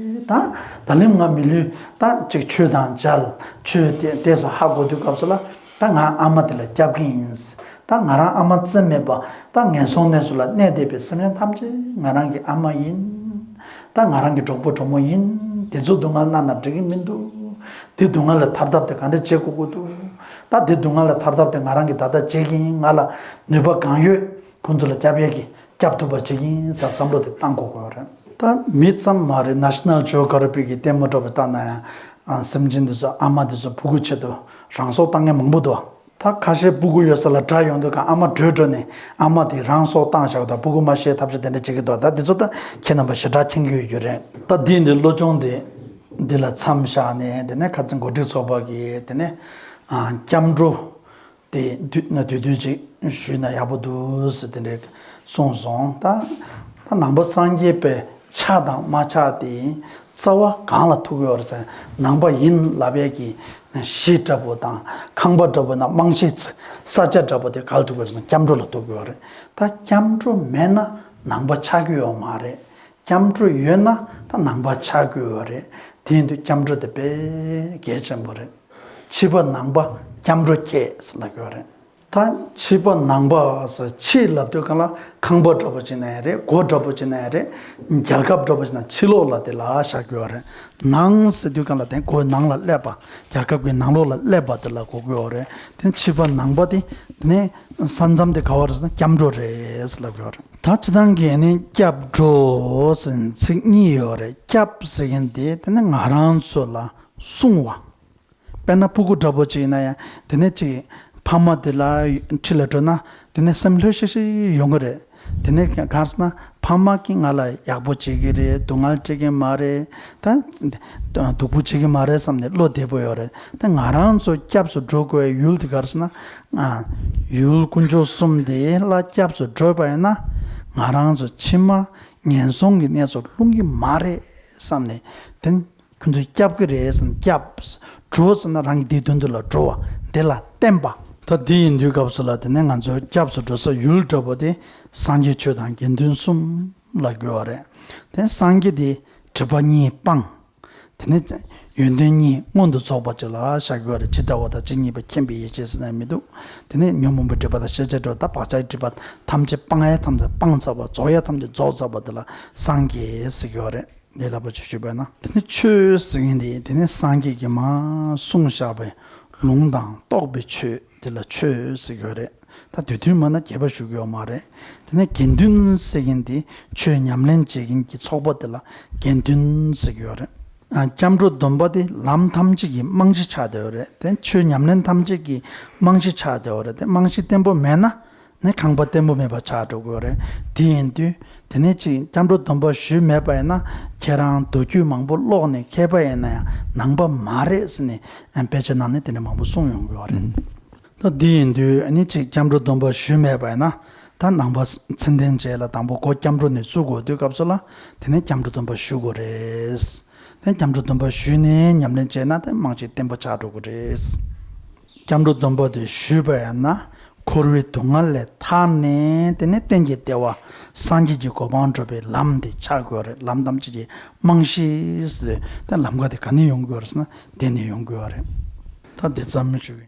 ད་ད་ལན་ང་མི་ལུས་ད་ཅིག་ཆོས་དང་མཇལ། ཆོས་དེ་དེ་ཚོ་ཧ་གོ་དུས་སྐབས་སུ་ལ་ད་ང་ཨ་མ་དེ་ལ་སྐྱབས་ཀྱི་ཡིན། ད་ང་རང་ཨ་མ་བརྩི་མེད་པ་ད་ངན་སོང་གནས་སུ་ལ་གནས་བསྡད་པའི་སེམས་ཅན་ཐམས་ཅད་ང་རང་གི་ཨ་མ་ཡིན། ད་ང་རང་གི་གྲོགས་པོ་གྲོགས་མོ་ཡིན། དེ་ཚོ་སྡུག་བསྔལ་གནང་ན་འགྲིག་གི་མི་འདུག་དེ་སྡུག་བསྔལ་ལ་ཐར་ཐབས་དེ་ག་འདྲ་བྱེད་དགོས་ཀྱི་འདུག་ད་དེ་སྡུག་བསྔལ་ལ་ཐར་ཐབས་དེ་ང་རང་གིས་ད་ལྟ་བྱེད་ཀྱི་ཡིན། ང་ལ་ནུས་པ་གང་ཡོད་ཁོང་ཚོ་ལ་སྐྱབས་ཡས་ཀྱི་སྐྱབས་ཐུབ་པ་བྱེད་ཀྱི་ཡིན་ཟེར་བསམ་བློ་དེ་བཏང་དགོས་ཀྱི་ཡོད་རེད། ད་མི་ཙམ་མ་རེད། National Geographic གི་ལྟད་མོ་འདྲ་པོ་བལྟས་ན་ཡང་སེམས་ཅན་དེ་ཚོ་ཨ་མ་དེ་ཚོ་ཕྲུ་གུ་ཆེད་དུ་རང་སྲོག་བཏང་མཁན་མང་པོ་འདུག་ད་ཁ་ཤས་སྤུ་གུ་ཡོད་ས་ལ་དགྲ་ཡོང་དུས་གང་ཨ་མ་བྲོས་འགྲོ་ནས་ཨ་མ་དེ་རང་སྲོག་བཏང་བཞག་དང་སྤུ་གུ་མ་ཤེས་ཐབས་ཤེས་དེ་འདྲ་བྱེད་ཀྱི་འདུག་ད་འདི་ཚོ་ད་ཁྱེད་རྣམ་པ་ཞེ་དྲག་མཁྱེན་གྱི་ཡོད་རྒྱུ་རེད། ད་འདི་འདི་བློ་སྦྱོང་འདི་འདི་ལ་མཚམས་བཞག་ནས་དེ་ནས་ཁ་ཚིག་འགོ་ཁྲིད་ཚོགས་པ་གིས་དེ་ནས་ཨ་སྐྱབས་འགྲོ་དེ་དུས་ན་དུས་དུས་ཅིག་ཞུས་ན་ཡག་པོ་འདུག་ཟེར་དེ་འདྲས་གསུངས་སོང་། ད་ད་ནང་པ་སངས་རྒྱས་པའི་ཆགས་དང་མ་ཆགས་དེ་རྩ་བ་གང་ལ་ཐུག་ཡོད་རེད་ཟེར་ན་ནང་པ་ཡིན་ལབ་ཡས་ཀྱི་གཞི་འདྲ་པོ་དང་ཁང་པ་འདྲ་པོ་ན་རྨང་གཞི་ས་ཆ་འདྲ་པོ་དེ་ག་ལ་ཐུག་ཡོད་རེད་ཟེར་ན་སྐྱབས་འགྲོ་ལ་ཐུག་ཡོད་རེད། ད་སྐྱབས་འགྲོ་མེད་ན་ནང་པ་ཆགས་ཀྱི་ཡོད་མ་རེད། སྐྱབས་འགྲོ་ཡོད་ན་ད་ནང་པ་ཆགས་ཀྱི་ཡོད་རེད། དེ་ཡིན་དུས་སྐྱབས་འགྲོ་དེ་དཔེ་གལ་ཆེན་པོ་རེད། ཕྱི་པ་ནང་པ་སྐྱབས་འགྲོ་ཁྱེད་ཟེར་ལབ་ཀྱི་ཡོད་རེད། ད་ཕྱི་པ་ནང་པ་ཟེར་ཕྱི་ལབ་དུས་གང་ལ་ཁང་པ་འདྲ་པོ་ཅིག་ན་ཡང་རེད། སྒོ་འདྲ་པོ་ཅིག་ན་ཡང་རེད། རྒྱལ་ཁབ་འདྲ་པོ་ཅིག་ན་ཕྱི་ལོགས་ལ་དེ་ལ་བཞག་གི་ཡོད་རེད། ནང་ཟེར་དུས་གང་ལ་དེ་སྒོའི་ནང་ལ་སླེབས་པ་རྒྱལ་ཁབ་ཀྱི་ནང་ལོགས་ལ་སླེབས་པ་དེ་ལ་གོ་གི་ཡོད་རེད། དེ་ཕྱི་པ་ནང་པ་དེ་དེ་ནས་ས་མཚམས་དེ་ག་བ་རེད་ཟེར་ན་སྐྱབས་འགྲོ་རེད་ཟེར་ལབ་ཀྱི་ཡོད་རེད། ད་སྤྱིར་བཏང་གི་ནི་སྐྱབས་འགྲོ་ཟེར་ཚིག་གཉིས་ཡོད་རེད། སྐྱབས་ཟེར་མཁན་དེ་དེ་ནི་ང་རང་ཚོ་ལ་སྲུང་བ། དཔེར་ན་ཕྲུ་གུ་འདྲ་པོ་ཅིག་ཡིན་ན་ཡང་དེ་ནས་ཅིག་ཕ་མ་དེ་ལ་ཁྲིད་ལ་འགྲོ་ན་དེ་ནས་སེམས་ལྷོད་ཤིག་ཤིག་ཡོང་གི་རེད། དེ་ནས་ག་རེ་ཟེར་ན་ཕ་མ་གིས་ང་ལ་ཡག་པོ་བྱེད་ཀྱི་རེད། སྡུག་བསྔལ་སྤྲད་ཀྱི་མ་རེད། ད་སྡུག་པོ་བྱེད་ཀྱི་མ་རེད་བསམ་ནས་བློ་བདེ་པོ་ཡོད་རེད། ད་ང་རང་ཚོ་སྐྱབས་སུ་འགྲོ་དགོས་པའི་ཡུལ་དེ་ག་རེ་ཟེར་ན་ཡུལ་དཀོན་མཆོག་གསུམ་དེ་ལ་སྐྱབས་སུ་འགྲོ་བ་ཡིན་ན་ང་རང་ཚོ་ཕྱི་མ་ངན་སོང་གི་གནས་སུ་ལྷུང་གི་མ་རེད་བསམ་ནས་དེ་ཁོ་ཚོས་སྐྱབས་ཀྱི་རེད་ཟེར་ན་སྐྱབས། འགྲོ་ཟེར་ན་རང་གི་སྡིག་དོན་དུ་ལ་འགྲོ་བ་འདི་ལ་བརྟེན་པ། ད་འདི་ཡིན་དུས་སྐབས་སུ་ལ་དེ་ནས་ང་ཚོའི་སྐྱབས་སུ་འགྲོ་ས་ཡུལ་འདྲ་པོ་དེ་སངས་རྒྱས་ཆོས་དང་དགེ་འདུན་གསུམ་ལ་གྱུར་བ་རེད། དེ་སངས་རྒྱས་དེ་སྒྲིབ་པ་གཉིས་སྤངས། དེ་ནས་ཡོན་ཏན་གཉིས་མངོན་དུ་རྫོགས་པ་ཅིག་ལ་བཞག་གི་ཡོད་རེད། ཇི་ལྟ་བ་དང་ཇི་སྙེད་པའི་མཁྱེན་པའི་ཡེ་ཤེས་ཟེར་ན་མི་འདུག་དེ་ནས་ཉོན་མོངས་པའི་སྒྲིབ་པ་དང་ཤེས་བྱའི་སྒྲིབ་པ་དང་བག་ཆགས་སྒྲིབ་པ་ཐམས་ཅད་སྤང་ཡས་ཐམས་ཅད་སྤངས་ཚར་བ། རྫོགས་ཡས་ཐམས་ཅད་རྫོགས་ཚར་བ་དེ་ལ་སངས་རྒྱས་ཟེར་གྱི་ཡོད་རེད། འདི་ལ་བ་ཅིག་ཞུས་པས་ན། དེ་ནི་ཆོས་ཟེར་མཁན་དེ་དེ་ནི་སངས་རྒྱས་ཀྱིས་མར་གསུངས་བཞག་པའི་ལུང་དང་རྟོགས་པའི་ཆོས་དེ་ལ་ཆོས་ཟེར་གྱི་ཡོད་རེད། ད་དུས་མཐུན་མ་ན་རྒྱས་པ་ཞུ་གི་ཡོད་མ་རེད། དེ་ནི་དགེ་འདུན་ཟེར་མཁན་དེ་ཆོས་ཉམས་ལེན་བྱེད་མཁན་གྱི་ཚོགས་པ་དེ་ལ་དགེ་འདུན་ཟེར་གྱི་ཡོད་རེད། ཨ། སྐྱབས་འགྲོ་སྡོམ་པ་དེ་ལམ་ཐམས་ཅད་ཀྱི་རྨང་གཞི་ཆགས་བསྡད་ཡོད་རེད། དེ་ཆོས་ཉམས་ལེན་ཐམས་ཅད་ཀྱི་རྨང་གཞི་ཆགས་བསྡད་ཡོད་རེད། དེ་རྨང་གཞི་བརྟན་པོ་མེད་ན། ནི་ཁང་པ་བརྟན་པོ་མེད་པ་ཆགས་འགྲོ་གི་ཡོད་རེད། དེ་ཡིན་དུས་དེ་ནས་ཅིག་སྐྱབས་འགྲོ་སྡོམ་པ་ཞུས་མེད་པ་ཡིན་ན་ཁྱེད་རང་མདོ་རྒྱུད་མང་པོ་ཀློག་ནས་མཁས་པ་ཡིན་ན་ཡང་ནང་པ་མ་རེད་ཟེར་ནས་དཔེ་ཆ་ནང་ནས་དེ་འདྲ་མང་པོ་གསུངས་ཡོང་གི་ཡོད་རེད། ད་དེ་ཡིན་དུས་ནི་ཅིག་སྐྱབས་འགྲོ་སྡོམ་པ་ཞུས་མེད་པ་ཡིན་ན་ད་ནང་པ་མཚན་ལྡན་བྱས་ལ་དང་པོ་འགོ་སྐྱབས་འགྲོ་ནས་བཙུགས་དགོས་དུས་སྐབས་སུ་ལ་དེ་ནས་སྐྱབས་འགྲོ་སྡོམ་པ་ཞུ་དགོས་རེད། དེ་སྐྱབས་འགྲོ་སྡོམ་པ་ཞུས་ནས་ཉམས་ལེན་བྱས་ན་དེ་རྨང་གཞི་བརྟན་པོ་ཆགས་འགྲོ་གི་རེད། སྐྱབས་འགྲོ་སྡོམ་པ་དེ་ཞུས་པ་ཡིན་ན་འཁོར་བའི་སྡུག་བསྔལ་ལས་ཐར་ནས་དེ་ནས་གཏན་གྱི་བདེ་བ་སངས་རྒྱས་ཀྱི་གོ་འཕང་འགྲོ་བའི་ལམ་དེ་ཆགས་དགོས་རེད། ལམ་ཐམས་ཅད་ཀྱི་རྨང་གཞི་ཟེར་དེ་ལམ་ཁ་དེ་ག་ནས་ཡོང་དགོས་རེད་ཟེར་ན་དེ་ནས་ཡོང་དགོས་རེད། ད་དེ་ཙམ་ཞུ།